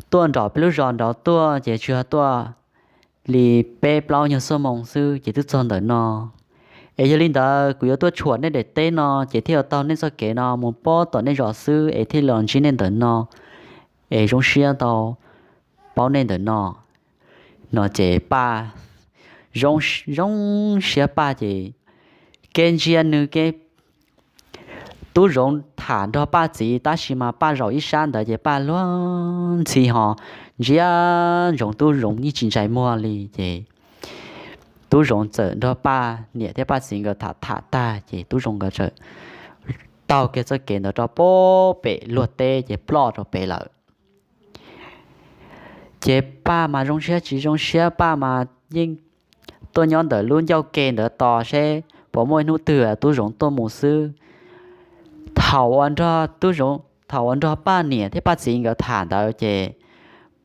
tuaj nraum peb lub zos nraud tuaj ces tsuas yog tuaj li peb plaub nyuag xuab moos xwb ces twb txog ntawm no. Es yog li ntawd kuv yuav tuaj tshuam nej daim teb no ces thiaj yuav taug nej txoj kev no mus puag tom nej zos xwb es thiaj los ntsib nej ntawm no, es zoo siab tau paub nej ntawm no. No ces Paj zoo siab, Paj ces kev ntsia nws kev, Tub Zoov tham nrog Paj txiv tab sis mas Paj zaum ib sab ntawd ces Paj luag ntxhi ho ntsia ntsoov Tub Zoov yeej tsis ntsais muag li ces Tub Zoov txawm nrog Paj niam thiab Paj txiv nkawd tham tham tag ces Tub Zoov nkawd txawm taug kiag txoj kev ntawd rau puag pem luag teb ces ploj rau pem lawm. Ces Paj mas zoo siab tsis zoo siab, Paj mas yeej tuaj nyob ntawm lub ncauj ke ntawd tos seb puas muaj ib hnub twg Tub Zoov tuaj mus xwb. Thaum uas Tub Zoov, thaum uas nrog Paj niam thiab Paj txiv nkawd tham ntawd ces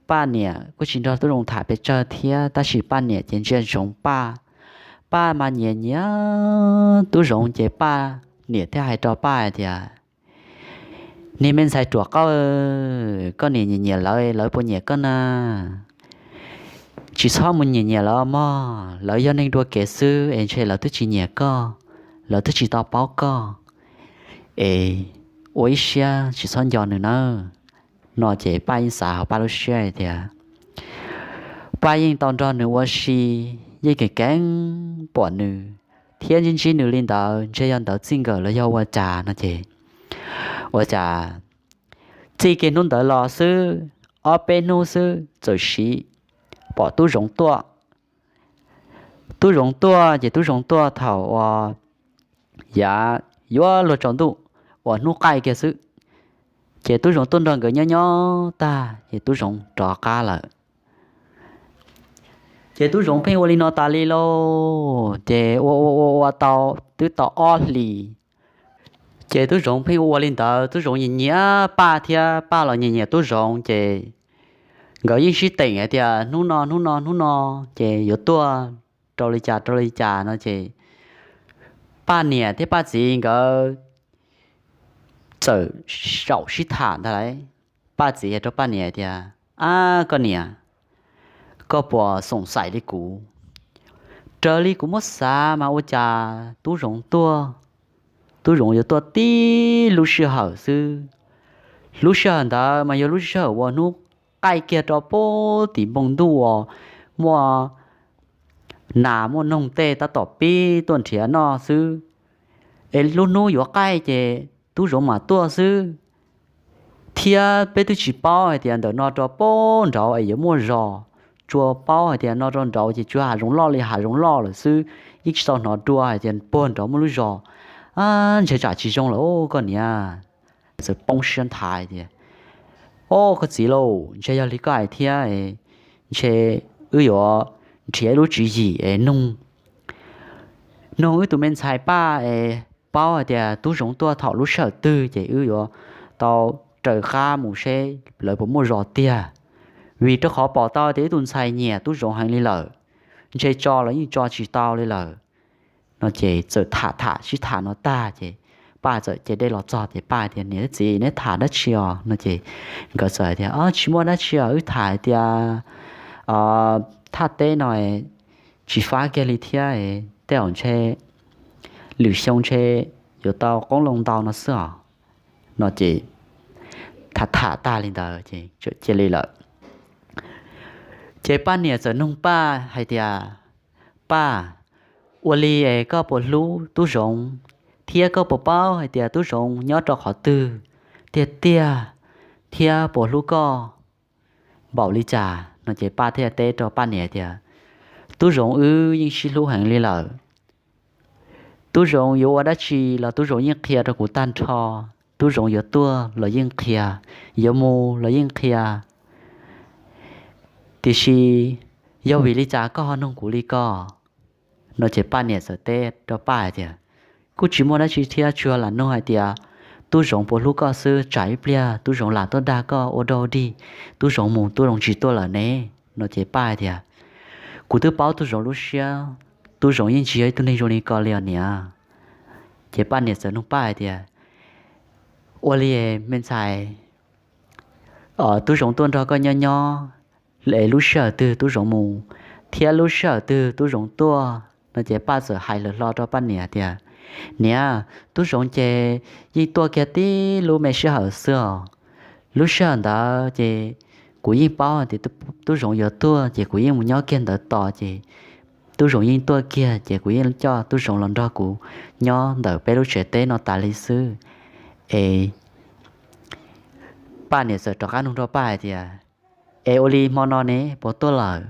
Paj niam kuj tsis nrog Tub Zoov tham pes tsawg thiab tab sis Paj niam ces ntsia ntsoov Paj. Paj mas nyiam nyiam Tub Zoov ces Paj niam thiaj hais rau Paj hais tias, Niag me ntxhais ruam qauj, koj niam nyiam nyiam lawv, lawv puas nyiam koj na? Tsis txhob mus nyiam nyiam lawv mog, lawv yog neeg dua kev xwb es ntshe lawv twb tsis nyiam koj, lawv twb tsis tau paub koj, es ua ib siab tsis txhob nco nws nawb. No ces Paj yeej xav hauv Paj lub siab hais tias Paj yeej tau nrog nws ua si, yeej kev keev pom nws thiab ntsib ntsib nws li ntawd, ntshe yog ntawd txij nkawm los yog ua cas no ces, ua cas txij kiag hnub ntawd los xwb, ob peb hnub xwb txawm sim pom Tub Zoov tuaj. Tub Zoov tuaj ces Tub Zoov tuaj thaum uas yav yuav luag tsaus ntuj uas hnub qaij kiag xwb, ces Tub Zoov tuaj nrog nkawd nyob nyob tag ces Tub Zoov rov qab lawm. Ces Tub Zoov pheej ua li no tas li lauj, ces ua ua ua ua tau twb tau ob hlis, Ces Tub Zoov pheej ua li ntawd, Tub Zoov nyiam nyiam Paj thiab Paj los nyiam nyiam Tub Zoov, ces nkawd yeej sib teem hais tias hnub no hnub no hnub no ces yuav tuaj rau li cas rau li cas no ces Paj niam thiab Paj txiv nkawd txawm zaum sib tham ntag lauj. Paj txiv hais rau Paj niam tias, Ab koj niam, koj puas xoom xaim li kuv? Raws li kuv muab xav mas ua cas Tub Zoov tuaj, Tub Zoov yuav tuaj tib lub sij hawm xwb. Lub sij hawm ntawd mas yog lub sij hawm uas hnub qaij kiag rau pem tim npoo ntuj uas muaj nas muaj noog tej tab tom pib tuaj nrhiav noj xwb. Es lub hnub yuav qaij ces Tub Zoov mam tuaj xwb. Thiab peb twb tsis paub hais tias ntawm no rau pem nraud es yuav muaj zos, tsuas paub hais tias no rau nraud ces tsuas hav zoov loj li hav zoov loj lawm xwb, yeej tsis tau hnov dua hais tias puag nraud muaj lub zos. Ntshe tsam tsis zoo lawm os koj niam. Txawm poob siab nthav tias, Au koj txiv lauj, ntshe yog li koj hais thiab, ntshe wb yuav nrhiav ib lub tswv yim es nug, nug wb tus me ntxhais Paj es paub hais tias Tub Zoov tuaj thaum lub sij hawm twg ces wb yuav tau raws qab mus seb lawv puas muaj zos tiag. Vim rau qhov pom tau tias wb tus ntxhais nyiam Tub Zoov heev li lawm, ntshe tso los yeej tso tsis tau li lawm. No ces txawm tham tham sib tham no tag ces Paj txawm cev dej los txog ces Paj tias, Niam thiab txiv, neb tham dab tsi os? No ces nkawd txawm hais tias, Tsis muaj dab tsi os, wb tham hais tias thaj teb no tsis fab kiag li thiab, tej zaum ntshe lwm xyoo ntshe yuav tau qoob loo ntau no xwb os. No ces tham tham tag li ntawd ces txawm cia li lawm. Ces Paj niam txawm nug Paj hais tias, Paj, ua li es koj puas hlub Tub Zoov, thiab koj puas paub hais tias Tub Zoov nyob rau qhov twg tiag tiag, thiab puas hlub koj npaum li cas? No ces Paj thiaj teb rau Paj niam tias, Tub Zoov wb yeej sib hlub heev li lawm. Tub Zoov yuav ua dab tsi los Tub Zoov yeej qhia rau kuv tag nrho. Tub Zoov yuav tuaj los yeej qhia, yuav mus los yeej qhia. Tiam sis yog vim li cas koj ho nug kuv li ko? No ces Paj niam txawm teb rau Paj hais tias, Kuj tsis muaj dab tsi thiab, tsuas lam nug hais tias Tub Zoov puas hlub koj xwb, tsam ib pliag Tub Zoov lam tuaj dag koj ua dog dig, Tub Zoov mus Tub Zoov tsis tuaj lawm ne. No ces Paj hais tias, Kuv twb paub Tub Zoov lub siab, Tub Zoov yeej tsis yog ib tug neeg zoo li ko li os niam. Ces Paj niam txawm nug Paj hais tias, Ua li me ntxhais, Tub Zoov tuaj nrog koj nyob nyob, es lub sij hawm twg Tub Zoov mus, thiab lub sij hawm twg Tub Zoov tuaj? No ces Paj txawm hais lawm hlo rau Paj niam tias, Niam, Tub Zoov ces yeej tuaj kiag tib lub me sij hawm xwb os. Lub sij hawm ntawd ces kuv yeej paub tias Tub Zoov yuav tuaj ces kuv yeej mus nyob kiag ntawd tos ces Tub Zoov yeej tuaj kiag ces kuv yeej coj Tub Zoov los nrog kuv nyob ntawm peb lub tsev teb no tas li xwb. Es Paj niam txawm rov qab nug rau Paj hais tias, Es ua li hmo no ne puas tuaj lawm?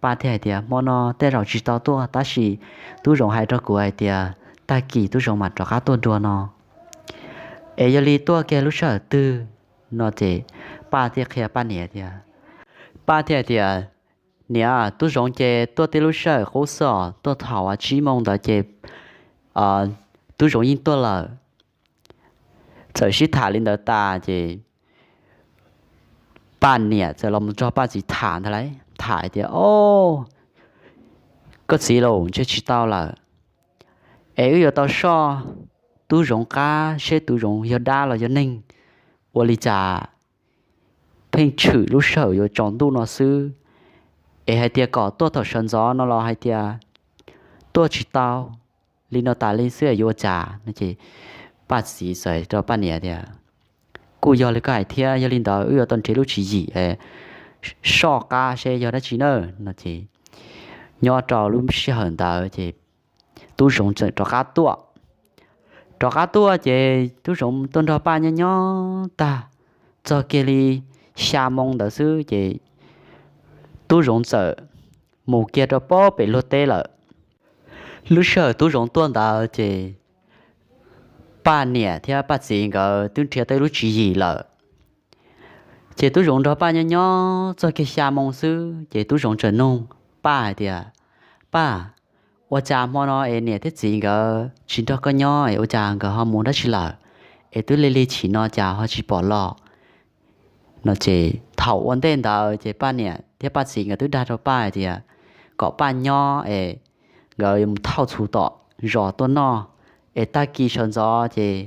Paj thiaj hais tias, Hmo no tej zaum tsis tau tuaj, tab sis Tub Zoov hais rau kuv hais tias tag kis Tub Zoov mam rov qab tuaj dua no. Es yog li tuaj kiag lub sij hawm twg? No ces Paj thiaj qhia Paj niam tias, Paj thiaj hais tias, Niam, Tub Zoov ces tuaj tib lub sij hawm qub xwb os, tuaj thaum tsib moos ntawd ces Tub Zoov yeej tuaj lawm. Txawm sib tham li ntawd tas ces Paj niam txawm los mus nrog Paj txiv tham ntag lauj, tham hais tias, Au, koj txiv lauj, ntshe tsis tau lawm. Es wb yuav tau soj Tub Zoov qab seb Tub Zoov yog dab los yog neeg. Ua li cas pheej tshwm lub sij hawm yuav tsaus ntuj no xwb, es hais tias kom tuaj thaum sawv ntxov no los hais tias tuaj tsis tau, li no tas li xwb yuav ua cas? No ces Paj txiv txawm rau Paj niam tias, Kuj yog li koj hais thiab, yog li ntawd wb yuav tau nrhiav lub tswv yim soj qab seb yog dab tsi na. No ces nyob rau lub sij hawm ntawd ces Tub Zoov txawm rov qab tuaj. Rov qab tuaj ces Tub Zoov tuaj nrog Paj nyob nyob tag, txog kiag li xya moo ntawd xwb ces Tub Zoov txawm mus kiag rau pem luag teb lawm. Lub sij hawm Tub Zoov tuaj ntawd ces Paj niam thiab Paj txiv nkawd twb nrhiav tau ib lub tswv yim lawm. Ces Tub Zoov nrog Paj nyob nyob txog kiag xya moo xwb ces Tub Zoov txawm nug Paj hais tias, Paj, Ua cas hmo no es niam thiab txiv nkawd tsis nrog koj nyob es ua cas nkawd ho mus dab tsi lawm, es twb lig lig chim no cas ho tsis pom los? No ces thaum ua ntej ntawd ces Paj niam thiab Paj txiv nkawd twb dag rau Paj hais tias kom Paj nyob es nkawd mus thauj txhuv tom zos tuaj noj, es tag kis sawv ntxov ces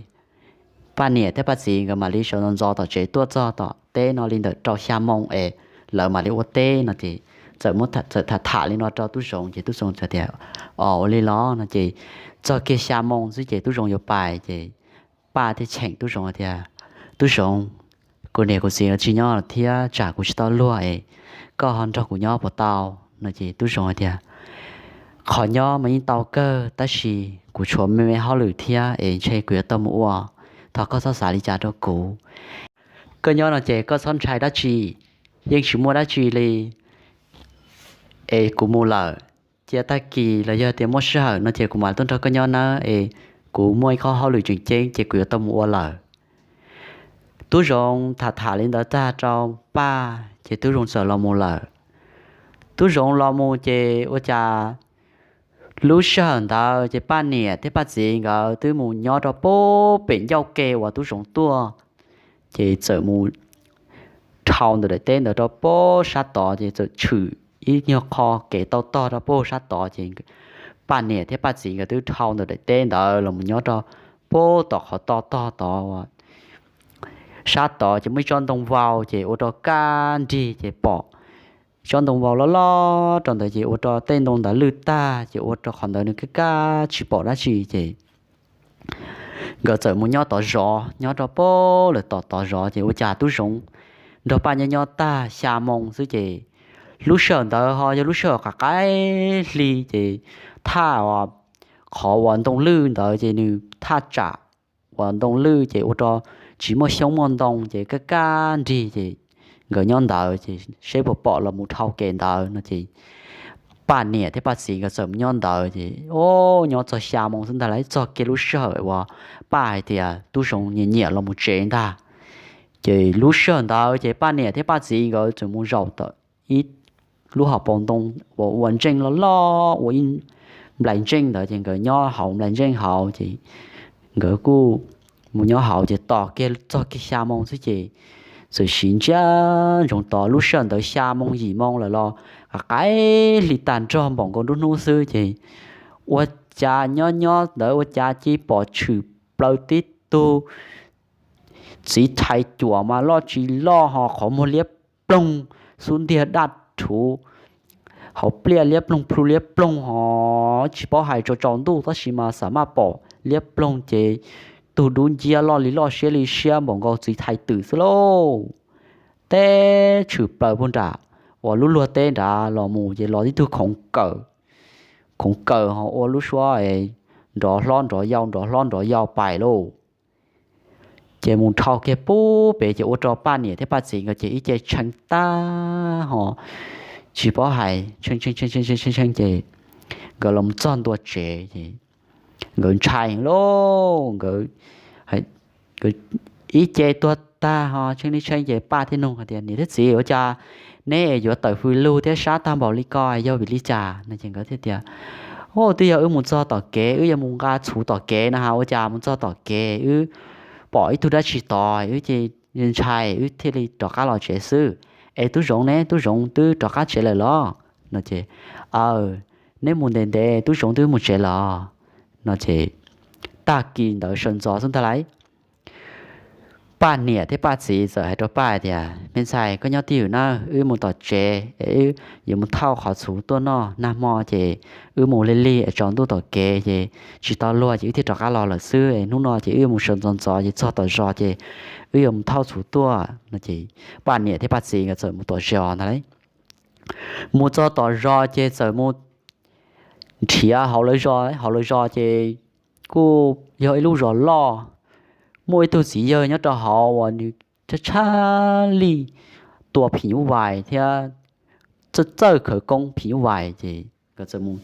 Paj niam thiab Paj txiv nkawd mam li sawv ntxov ntxov tom tsev tuaj txog tom teb no li ntawm rau xya moo es lawv mam li ua teb no ces txawm muab txawm tham tham li no rau Tub Zoov ces Tub Zoov txawm tias, Os, ua li los. No ces txog kiag xya moo xwb ces Tub Zoov yuav pais ces Paj thiaj cheem Tub Zoov tias, Tub Zoov, kuv niam kuv txiv tsis nyob thiab tsam kuv tsis tau luag es koj ho nrog kuv nyob puas tau? No ces Tub Zoov hais tias, Qhov nyob mas yeej tau kawg tab sis kuv tshuav me me hauj lwm thiab es ntshe kuv yuav tau mus ua, thov koj txhob xav li cas rau kuv. Koj nyob no ces koj txhob ntshai dab tsi, yeej tsis muaj dab tsi li. Es kuv mus lawm, cia tag kis los yog tias muaj sij hawm no ces kuv mam tuaj nrog koj nyob nawb, es kuv muaj ib qhov hauj lwm tseem ceeb ces kuv yuav tau mus ua lawm. Tub Zoov tham tham li ntawd tag rau Paj ces Tub Zoov txawm los mus lawm. Tub Zoov los mus ces ua cas lub sij hawm ntawd ces Paj niam thiab Paj txiv nkawd twb mus nyob rau pem ncauj ke uas Tub Zoov tuaj, ces txawm mus dhau ntawm daim teb ntawd rau pem sab tod ces txawm tshwm ib nyuag qho kev tau tog rau pem sab tod ces Paj niam thiab Paj txiv nkawd twb dhau ntawm daim teb ntawd los mus nyob rau pem tom qhov tog tog tod uas sab tod ces muaj ib tsob ntoo vau ces ua rau kaj nrig ces pom tsob ntoo vau loj loj rau ntawd ces ua rau tej ntoo ntawd lwj tag ces ua rau qhov ntawd nws kaj kaj tsis pom dab tsi ces nkawd txawm mus nyob tod zov, nyob rau pem lawm tom tod zov ces ua cas Tub Zoov nrog Paj nyob nyob tag xya moo xwb ces lub sij hawm ntawd ho yog lub sij hawm qaim qaim hli ces thaj uas qhov uas ntoo lwj ntawd ces nws thaj tsam uas ntoo lwj ces ua rau tsis muaj xyoob muaj ntoo ces kaj kaj nrig ces nkawd nyob ntawd ces seb puas pom los mus dhau kev ntawd no ces Paj niam thiab Paj txiv nkawd txawm mus nyob ntawd ces o, nyob txog xya moo xwb ntag lauj, txog kiag lub sij hawm uas Paj hais tias Tub Zoov nyiam nyiam los mus tsev ntag. Ces lub sij hawm ntawd ces Paj niam thiab Paj txiv nkawd txawm mus zaum tom ib lub hauv paus ntoo uas ua ntseej loj loj ua ib nplais ntseej ntawd ces nkawd nyob hauv nplais ntseej hauv ces nkawd kuj mus nyob hauv ces tos kiag txog kiag xya moo xwb ces txawm siv ntsiab ntsoov tos lub sij hawm ntawd xya moo yim moo lawm los qaim hli tag nrho npaum nkaus nruab hnub xwb ces ua cas nyob nyob ntawd ua cas cia li pom tshwm plaws tib tug txiv thais cuam mas loj tsis loj ho qhov muag liab ploog, xub ntiag daj rhuv, hauv pliaj liab ploog plhu liab ploog ho tsis paub hais tsaus tsaus ntuj tab sis mas xam maj pom liab ploog ces tug dub nciab loj li loj siab li siab npaum nkaus txiv thais twm xwb lauj. Teb tshwm plaws puag nram uas lub luag teb nrad los mus ces los tib tug khoov kawm, khoov kawm ho ua lub suab nrov hlob nrov yau nrov hlob nrov yau pais lauj. Ces mus dhau kiag pub pem ces ua rau Paj niam thiab Paj txiv nkawd ces ib ce tshee tag ho tsis paub hais tshee tshee tshee tshee ces nkawd los txog ntua tsev ces nkawd ntshai lauj, nkawd ib ce tuag tag ho tshee li tshee ces Paj thiaj nug hais tias, Niam thiab txiv, ua cas neb yuav tawm hws lug thiab sab tag npaum li ko yog vim li cas? No ces nkawd thiaj tias, Au, twb yog wb mus txog tom kev, wb yuav mus nqa txhuv tom kev no ha, ua cas mus txog tom kev wb pom ib tug dab tsi tod, wb ces ntshai wb thiaj li rov qab los tsev xwb. Es Tub Zoov ne, Tub Zoov twb rov qab tsev lawm los? No ces, Aw, neb mus ntev ntev Tub Zoov twb mus tsev los? No ces tag kis ntawd sawv ntxov xwb ntag lauj, Paj niam thiab Paj txiv txawm hais rau Paj hais tias, Me ntxhais, koj nyob twj ywm nawb, wb mus tom tsev es wb yuav mus thauj qhov txhuv tuaj noj, nag hmo ces wb mus lig lig es tsaus ntuj tom kev ces tsis tau luag ces wb thiaj rov qab los lawm xwb. Hnub no ces wb mus sawv ntxov ntxov ces txog tom zos ces wb yuav mus thauj txhuv tuaj. No ces Paj niam thiab Paj txiv nkawd txawm mus tom zos ntag lauj. Mus txog tom zos ces txawm mus nrhiav hauv lawv zos, hauv lawv zos ces kuj yog ib lub zos loj, muaj ib tug txiv yawg nyob rau hauv uas nws tshaj tshaj li tua phim nyuj vais thiab txawj txawj khawv koob phim nyuj vais ces nkawd txawm mus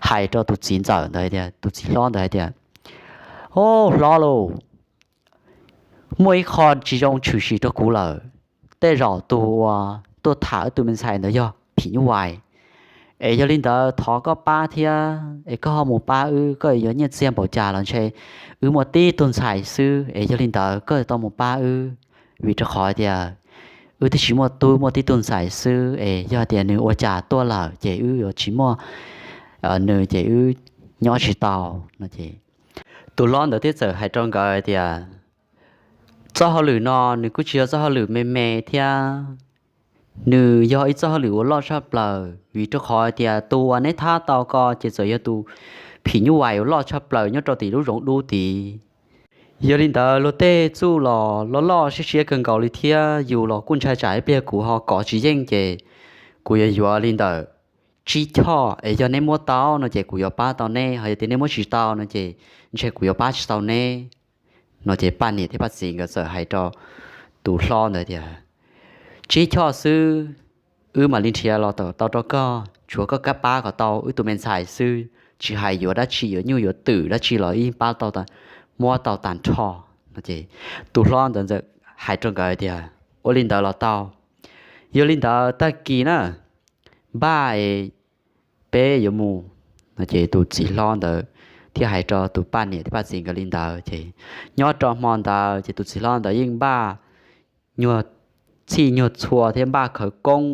hais rau tus txiv ntxawm ntawd hais tias, tus txiv hlob ntawd hais tias, Au, hlob lauj, muaj ib qho tsis zoo tshwm sim rau kuv lawm. Tej zaum tus uas tuaj tham wb tus me ntxhais ntawd yog phim nyuj vais, Es yog li ntawd thov koj pab thiab es koj ho mus pab wb, koj yuav nyiaj txiag npaum cas los ntshe wb muaj tib tug ntxhais xwb, es yog li ntawd koj tau mus pab wb, vim rau qhov tias wb twb tsis muaj tub, muaj tib tug ntxhais xwb, es yog tias nws ua cas tuaj lawm ces wb yuav tsis muaj nws ces wb nyob tsis tau no ces tus hlob ntawd thiaj txawm hais rau nkawd tias txoj hauj lwm no nws kuj tsis yog txoj hauj lwm me me thiab, nws yog ib txoj hauj lwm uas loj tshaj plaws, vim rau qhov tias tus uas neb thab tau ko ces txawm yog tus phim nyuj vais uas loj tshaj plaws nyob rau tim lub zoov dub tid. Yog li ntawd luag tej txuj los loj loj siab siab kawg nkaus li thiab, yus los kuj ntshai tsam ib pliag kuv ho kov tsis yeej ces kuv yuav yuav li ntawm tsib choj, es yog neb muab tau no ces kuv yuav pab tau neb, ho yog tias neb muab tsis tau no ces ntshe kuv yuav pab tsis tau neb no ces Paj niam thiab Paj txiv nkawd txawm hais rau tus hlob ntawd tias tsib choj xwb, wb mam li nrhiav los tau rau koj, tshuav koj kab pab kom tau wb tus me ntxhais xwb, tsis hais yuav dab tsi, yuav nyuj yuav twm dab tsi los yeej pab tau, muab tau tag nrho no ces tus hlob ntawd hais rau nkawd tias ua li ntawd los tau, yog li ntawd tag kis na npaj peb yuav mus no ces tus txiv hlob ntawd thiaj hais rau tus Paj niam thiab Paj txiv nkawd li ntawd ces nyob rau hmo ntawd ces tus txiv hlob ntawd yeej npaj nyuag txhij nyuag txhua thiab npaj khawv koob,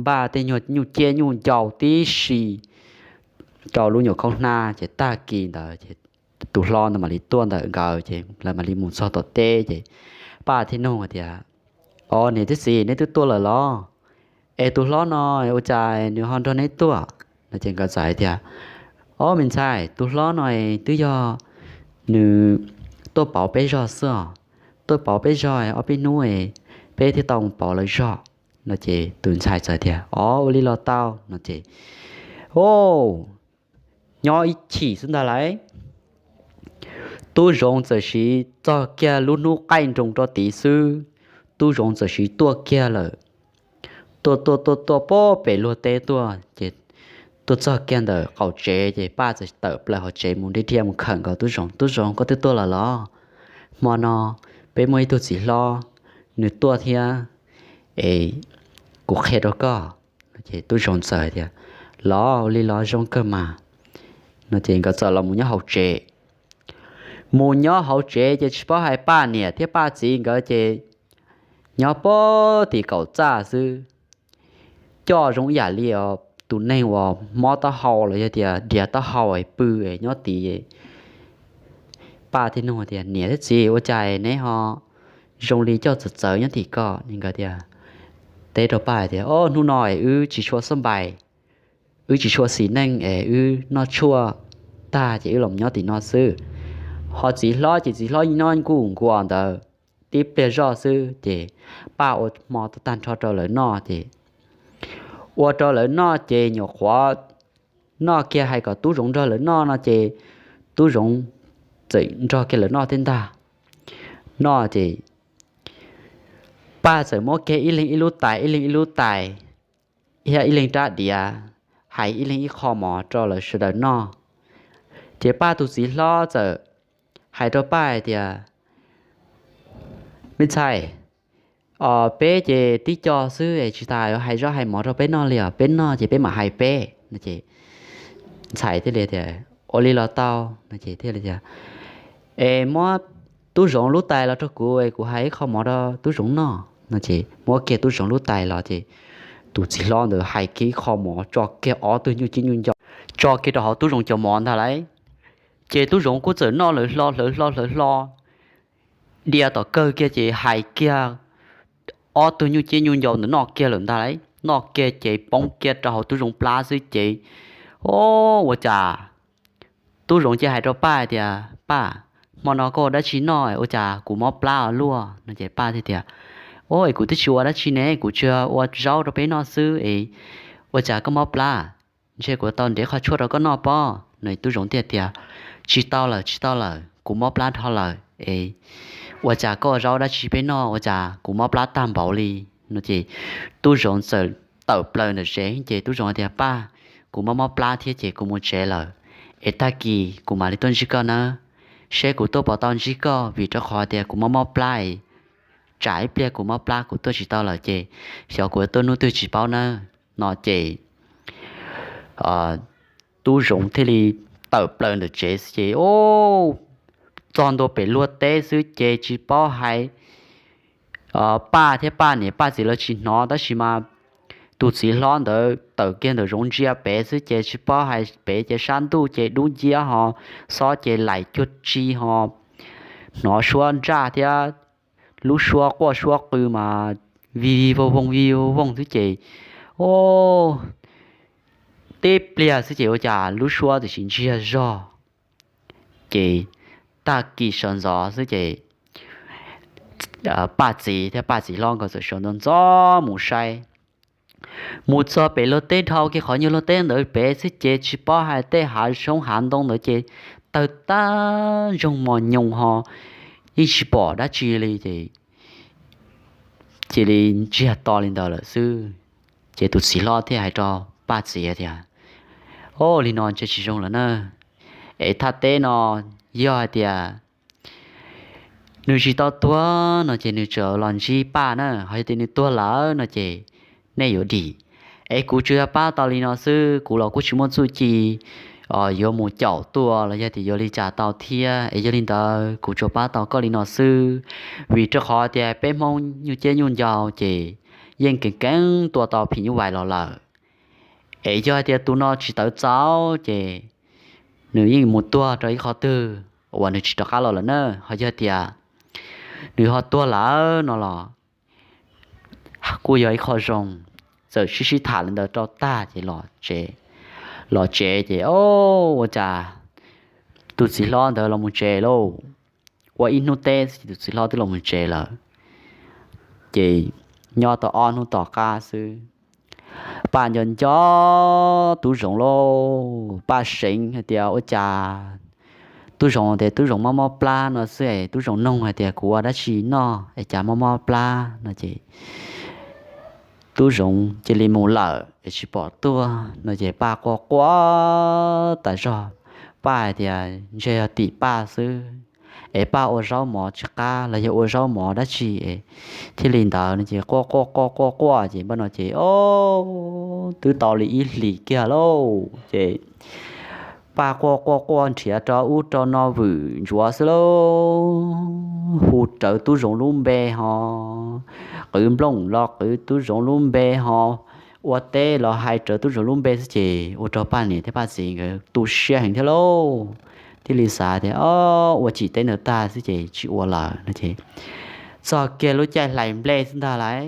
npaj tej nyuag nyuj ciab nyuj ncau tib si rau lub nyuam khaub hnab ces tag kis ntawd ces tus hlob ntawd mam li tuaj ntawm nkawd ces lawv mam li mus txog tom teb ces Paj thiaj nug tias, o niam thiab txiv, neb twb tuaj lawm los? Es tus hlob no ua cas nws ho nrog neb tuaj no ces nkawd txawm hais tias, o me ntxhais, tus hlob no twb yog nws tuaj pauv peb zog xwb os, tuaj pauv peb zog ob peb hnub peb thiaj tau mus pauv lawv zog no ces tus ntxhais txawm tias, o ua li los tau no ces, o nyob ib chim xwb ntag lauj, tub zoov txawm siv txog kiag lub hnub qaij nroos rau tid xwb, tub zoov txawm siv tuaj kiag lawm. Tuaj tuaj tuaj tuaj pem luag teb tuaj ces tuaj txog kiag ntawm qaum tsev ces Paj txawm tawm plaws hauv tsev mus dhia dhia mus khawm nkaus tub zoov, tub zoov, koj twb tuaj lawm los? Hmo no peb muaj ib tug txiv hlob, nws tuaj thiab es kuv qhia rau koj. Ces tub zoov txawm tias, los ua li los zoo kawg mas no ces nkawd txawm los mus nyob hauv tsev. Mus nyob hauv tsev ces tsis paub hais Paj niam thiab Paj txiv nkawd ces nyob pag tim kaum txaj xwb, coj zoo ib yam li tus neeg uas mob taub hau los yog tias dias taub hau pw nyob tid. Paj thiaj nug tias, niam thiab txiv, ua cas neb ho zoo li coj txawv txawv nyob tim ko? Nkawd thiaj teb rau Paj tias, o hnub no wb tsis tshua xab npais, wb tsis tshua xis neej es wb noj tshuaj tag ces wb los nyob tim no xwb. Ho txiv hlob ces txiv hlob nyob nkuj nkuas ntawd tib pliag zoj xwb ces Paj ua hmo tag nrho rau lawv noj ces ua rau lawv noj ces nyuam qhuav noj kiag hais kom tub zoov nrog lawv noj no ces tub zoov txawm nrog kiag lawv noj thiab ntag. Noj ces Paj txawm muab kiag ib leeg ib lub tais, ib leeg ib lub tais, thiab ib leeg rab diav, hais ib leeg ib qho mov rau lawv sawv daws noj. Ces Paj tus txiv hlob txawm hais rau Paj hais tias, me ntxhais, peb ces tib co xwb es tsis tas yuav hais zaub hais mov rau peb noj li os, peb noj ces peb mam hais peb no ces ntxhais thiaj li tias, ua li los tau no ces thiaj li tias, es muab tub zoov lub tais los rau kuv es kuv hais ib qho mov rau tub zoov noj no ces muab kiag tub zoov lub tais los ces tus txiv hlob ntawd hais kiag ib qho mov tso kiag ob tug nyuj ciab nyuj ncau tso kiag rau hauv tub zoov cov mov ntag lauj. Ces tub zoov kuj txawm noj lawv hlo hlawv hlo hlawv hlo, dias tom kawg kiag ces hais kiag ob tug nyuj ciab nyuj ncau ntawd noj kiag lawm ntag lauj. Noj kiag ces poob kiag rau hauv tub zoov plab xwb ces, o, ua cas tub zoov cia hais rau Paj tias, Paj, hmo no koj ua dab tsi noj ua cas kuv mob plab ua luaj no ces Paj thiaj tias, o, es kuv twb tsis ua dab tsi ne, kuv tsuas ua zaub rau peb noj xwb es ua cas koj mob plab? Ntshe kuv tau nrhiav qhov tshuaj rau koj noj pob no. Tub zoov thiaj tias, tsis tau lawm, tsis tau lawm, kuv mob plab dhau lawm es ua cas koj ua zaub dab tsi peb noj ua cas kuv mob plab tag npaum li no ces tub zoov txawm tawm plaws ntawm tsev ces tub zoov tias, Paj, kuv mob mob plab thiab ces kuv mus tsev lawm, es tag kis kuv mam li tuaj ntsib koj nawb, seb kuv tuaj puas tau ntsib koj vim rau qhov tias kuv mob mob plab es tsam ib pliag kuv mob plab kuv tuaj tsis tau lawm ces xyov kuv tuaj hnub twg tsis paub nawb no ces Tub Zoov thiaj li tawm plaws ntawm tsev xwb ces o, txog ntua pem luag teb xwb ces tsis paub hais Paj thiab Paj niam Paj txiv lawv tsis hnov, tab sis mas tus txiv hlob ntawd tawm kiag ntawm zoov ntsia pem xwb ces tsis paub hais pem ces sab ntuj ces dub nciab ho, xob ces laim cuag tsi ho, hnov suab ntsaj thiab lub suab quaj suab qw mas vij vij voog voog vij vij voog voog xwb ces o, tib pliag xwb ces ua cas lub suab txawm sis ntsiag zog. Ces tag kis sawv ntxov xwb ces Paj txiv thiab Paj txiv hlob nkawd txawm sawv ntxov ntxov mus saib. Mus txog pem luag teb, dhau kiag qhov nyuag luag teb ntawd pem xwb ces tsis paub hais tej hav soob hav ntoo ntawd ces tawg tag ntsoog mos nyoos ho, yeej tsis pom dab tsi li ces cia li ntsiag to li ntawd lawm xwb. Ces tus txiv hlob thiaj hais rau Paj txiv tias, o, li no ntshe tsis zoo lawm na, es thaj teb no yog hais tias nws tsis tau tuag no ces nws tseem los ntsib Paj na, ho yog tias nws tuag lawm no ces nej yuav dim. Es kuv tsuas yog pab tau li no xwb, kuv los kuj tsis muaj txuj ci yuav mus caum tua los yog tias yuav li cas tau thiab. Es yog li ntawd kuv tsuas pab tau koj li no xwb, vim rau qhov tias peb Hmoob nyuj ciab nyuj ncaus ces yeej keev keev tua tau phim nyuj vais los lawm. Es yog hais tias tus no tsis tawv txaus ces nws yeej mus tuag rau ib qhov twg uas nws tsis rov qab los lawm na. Ho yog tias nws ho tuag lawm no los kuj yog ib qho zoo. Txawm sib sib tham li ntawd rau tag ces los tsev. Los tsev ces o, ua cas tus txiv hlob ntawd los mus tsev lauj. Ua ib hnub teb tus txiv hlob twb los mus tsev lawm. Ces nyob tau ob hnub tom qab xwb, Paj nco nco Tub Zoov lauj, Paj seev hais tias ua cas Tub Zoov tias Tub Zoov mob mob plab no xwb es Tub Zoov noog hais tias kuv ua dab tsi noj es cas mob mob plab no ces Tub Zoov cia li mus lawm es tsis pom tuaj no ces Paj quaj quaj tas zog. Paj hais tias ntshe yog tim Paj xwb, es Paj ua zaub mov tsis qab los yog ua zaub mov dab tsi es thiaj li ntawd no ces quaj quaj quaj quaj quaj ces npaj no ces o, twb tau li ib hlis kiag lauj ces Paj quaj quaj quaj nrhiav rau ub rau no vwm ntsuav xwb lauj, hu rawv Tub Zoov lub npe ho, qwv nplooj los qwv Tub Zoov lub npe ho, ua teb los hais rawv Tub Zoov lub npe xwb ces ua rau Paj niam thiab Paj txiv nkawd tu siab heev thiab lauj. Thiaj li xav tias o, ua tsim teb ntawd tag xwb ces tsis ua lawm no ces txog kiag lub caij hlais nplej xwb ntag lauj.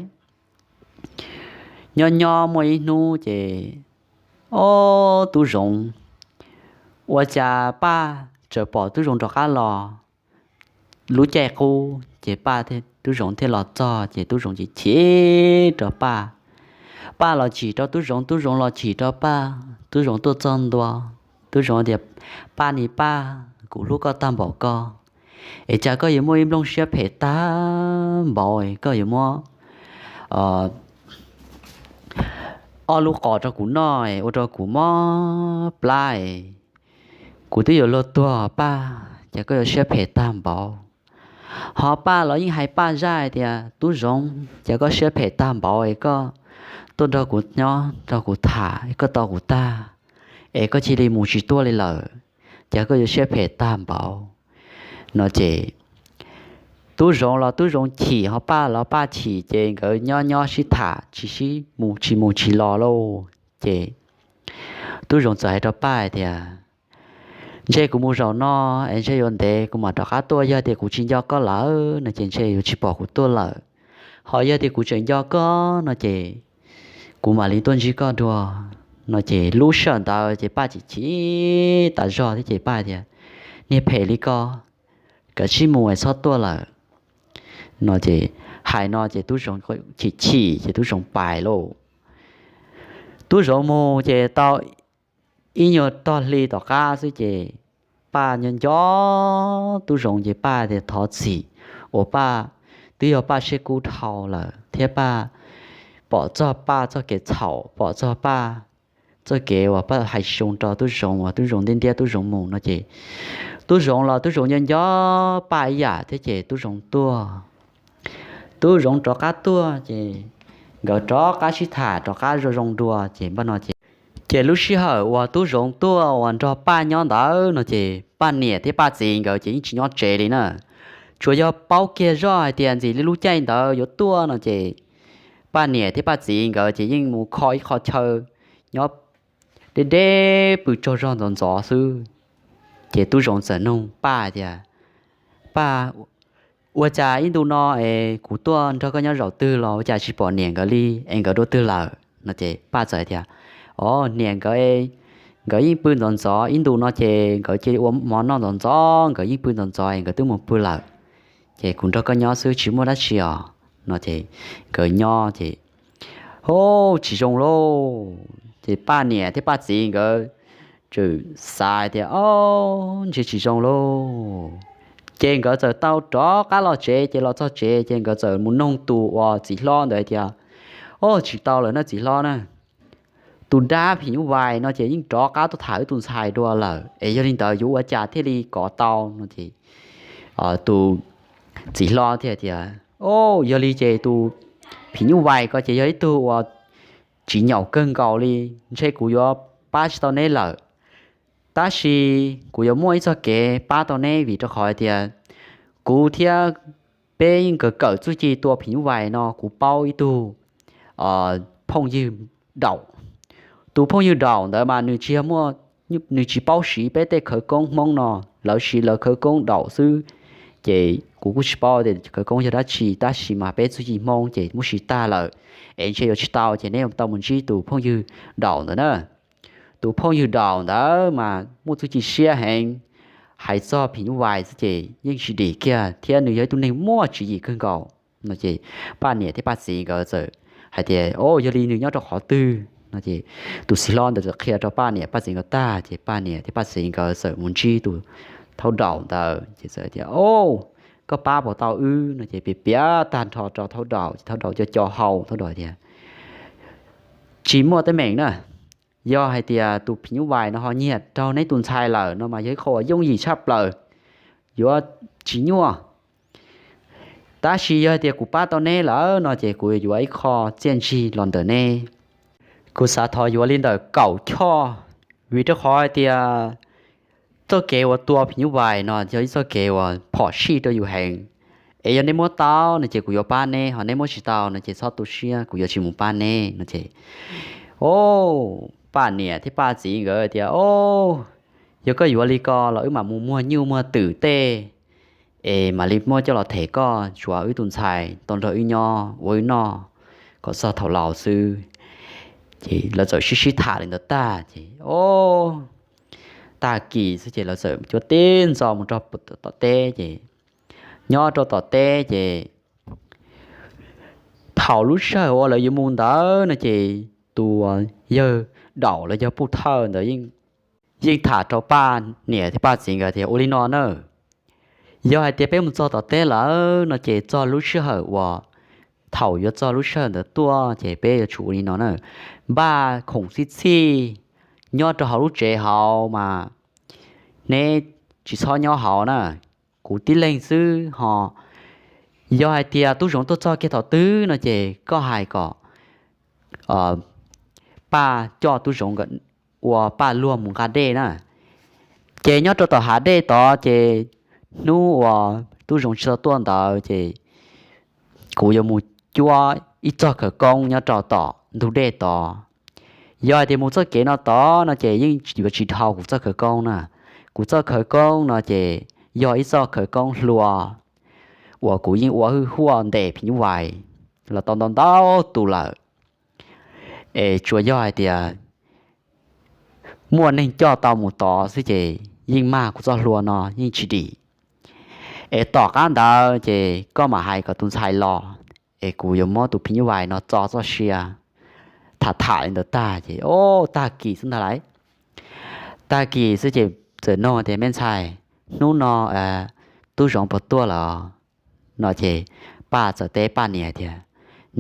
Nyob nyob muaj ib hnub ces o, Tub Zoov, ua cas Paj tseem pom Tub Zoov rov qab los. Lub caij qub ces Paj, Tub Zoov thiaj los txog ces Tub Zoov chim chim rau Paj. Paj los chim rau Tub Zoov, Tub Zoov los chim rau Paj. Tub Zoov tuaj txog ntua, Tub Zoov tias Paj, nim Paj, kuv hlub koj tag npaum ko es cas koj yuav muaj ib nplooj siab phem tag npaum koj yuav muab ob lub qos rau kuv noj ua rau kuv mob plab es kuv twb yuav luag tuag Paj, cas koj yuav siab phem tag npaum. Ho Paj los yeej hais Paj zaj tias Tub Zoov, cas koj siab phem tag npaum es koj tuaj nrog kuv nyob nrog kuv tham koj tau kuv tag es koj cia li mus tsis tuaj li lawm, cas koj yuav siab phem tag npaum no ces Tub Zoov los Tub Zoov chim ho Paj los Paj chim ces nkawd nyob nyob sib tham tsis sib mus tsis mus tsis los lauj ces Tub Zoov txawm hais rau Paj hais tias ntshe kuv mus zaum no es ntshe yuav ntev kuv mam rov qab tuaj, yog tias kuv tsis nco koj lawm no ces ntshe yuav tsis pom kuv tuaj lawm. Ho yog tias kuv tseem nco koj no ces kuv mam li tuaj ntsib koj dua no ces lub sij hawm ntawd ces Paj chim chim tas zog thiab ces Paj tias niag phem li ko, koj cia li mus es txhob tuaj lawm no ces hais no ces Tub Zoov chim chim ces Tub Zoov pais lauj. Tub Zoov mus ces tau ib nyuag tog hli tom qab xwb ces Paj nco nco Tub Zoov ces Paj tias thov txim uas Paj twb yog Paj siab kub dhau lawm thiab Paj pom txog Paj txoj kev txhaum, pom txog Paj txoj kev uas Paj hais tsis zoo rau Tub Zoov uas Tub Zoov ntiab ntiab Tub Zoov mus no ces Tub Zoov los Tub Zoov nco nco Paj ib yam thiab ces Tub Zoov tuaj. Tub Zoov rov qab tuaj ces nkawd rov qab sib tham rov qab zoo zoo dua ces npaj no ces Ces lub sij hawm uas tub zoov tuaj uas nrog Paj nyob ntawd no ces Paj niam thiab Paj txiv nkawd ces yeej tsis nyob tsev li na. Tsuas yog paub kiag zoj hais tias ntxim li lub caij ntawd yuav tuaj no ces Paj niam thiab Paj txiv nkawd ces yeej mus kho ib qho chaw nyob deb deb pw tsaug zog ntxov ntxov xwb. Ces tub zoov txawm nug Paj tias, Paj, ua cas ib ntu no es kuv tuaj nrog koj nyob zaum twg los ua cas tsis pom niam nkawd li, es nkawd dua twg lawm no ces Paj txawm tias, O, niam nkawd, nkawd yeej pw ntxov ntxov, ib ntu no ces nkawd cia li ua mov noj ntxov ntxov, nkawd yeej pw ntxov ntxov es nkawd twb mus pw lawm. Ces kuv nrog koj nyob xwb tsis muaj dab tsi os no ces nkawd nyob ces, O, tsis zoo lauj. Ces Paj niam thiab Paj txiv nkawd txawm xav tias, O, ntshe tsis zoo lauj. Ces nkawd txawm tau rov qab los tsev, ces los txog tsev ces nkawd txawm mus noog tus uas txiv hlob ntawd tias, O, tsis tau lawm na txiv hlob na, tus dab phim nyuj vais no ces yeej rov qab tuaj tham wb tus ntxhais dua lawm, es yog li ntawd yuav ua cas thiaj li kov tau no ces tus txiv hlob thiaj tias, O, yog li ces tus phim nyuj vais ko ces yog ib tug uas tsis nyaum kawg nkaus li, ntshe kuv yuav pab tsis tau neb lawm. Tab sis kuv yuav muaj ib txoj kev pab tau neb vim rau qhov hais tias kuv thiab peb yeej kawm kawm txuj ci tua phim nyuj vais no, kuv paub ib tug phooj ywg daum. Tus phooj ywg daum ntawd mas nws tsis yog muaj, nws tsis paub siv peb tej khawv koob Hmoob no, lawv siv lawv khawv koob daum xwb. Ces kuv kuj tsis paub tias khawv koob yog dab tsi, tab sis mas peb txuj ci Hmoob ces muab siv tag lawm, es ntshe yuav tsis tau, ces neb tau mus ntsib tus phooj ywg daum ntawd na. Tus phooj ywg daum ntawd mas muaj txuj ci siab heev, hais txog phim nyuj vais xwb ces yeej tsis dim kiag, thiab nws yog ib tug neeg muaj tswv yim kawg nkaus no ces Paj niam thiab Paj txiv nkawd txawm hais tias, O, yog li nws nyob rau qhov twg no ces tus txiv hlob ntawd txawm qhia rau Paj niam Paj txiv nkawd tag ces Paj niam thiab Paj txiv nkawd txawm mus ntsib tus thaub daum ntawd ces txawm tias, O, koj pab puas tau wb no ces piav piav tag nrho rau thaub daum ces thaub daum co co hau, thaub daum tias, Tsis muaj teeb meem na. Yog hais tias tus phim nyuj vais no ho nyiag raug neb tus ntxhais lawm no mas yog ib qho uas yooj yim tshaj plaws, yuav tsis nyuaj. Tab sis yog hais tias kuv pab tau neb lawm no ces kuv yuav ib qho txiaj ntsig los ntawm neb. Kuv xav thov yuav li ntawm kaum choj, vim rau qhov hais tias txoj kev uas tua phim nyuj vais no yog ib txoj kev uas phom sij rau yus heev. Es yog neb muab tau no ces kuv yuav pab neb, ho neb muab tsis tau no ces txhob tu siab, kuv yuav tsis mus pab neb no ces, o, Paj niam thiab Paj txiv nkawd tias, O, yog koj yuav li ko los wb mam mus muag nyuj muag twm tej es mam li muab coj los them koj, tsuav wb tus ntxhais tau nrog wb nyob ua wb noj kom txog thaum laus xwb. Ces lawv txawm sib sib tham li ntawd tag ces, o, tag kis xwb ces lawv txawm cuab tib ntxo mus rau tom teb ces nyob rau tom teb ces thaum lub sij hawm uas lawv yuav mus ntawd no ces tus yawg daum los yog puj thawj ntawd yeej tham rau Paj niam thiab Paj txiv nkawd tias, Ua li no na, yog hais tias peb mus txog tom teb lawm no ces txog lub sij hawm uas, thaum yuav txog lub sij hawm ntawd tuaj ces peb yuav tsum ua li no na, npaj khoom txhij txhij nyob rau hauv lub tsev hauv mas neb tsis txhob nyob hauv na, kuv tib leeg xwb ho. Yog hais tias tub zoov tuaj txog kiag thaum twg no ces koj hais kom Paj coj tub zoov ua Paj luag mus nqa dej na. Ces nyob rau tom hav dej tod ces hnub uas tub zoov tsis tau tuaj ntawd ces kuv yuav mus cuab ib txoj khawv koob nyob rau tom ntug dej tod. Yog hais tias mus txoj kev no tod no ces yeej yuav tsis dhau kuv txoj khawv koob na. Kuv txoj khawv koob no ces yog ib txoj khawv koob hlua uas kuv yeej ua hwj huaj ntes phim nyuj vais los tau ntau ntau tus lawm. Es tsuas yog hais tias muaj neeg coj tau mus tod xwb ces yeej mag kuv txoj hlua no yeej tsis dim. Es tom qab ntawd ces koj mam hais kom tus ntxhais los, es kuv yuav muab tus phim nyuj vais no txo txoj sia. Tham tham li ntawd tag ces, o, tag kis xwb ntag lauj. Tag kis xwb ces txawm nug tias, Me ntxhais, hnub no tub zoov puas tuaj lawm no ces Paj txawm teb Paj niam tias,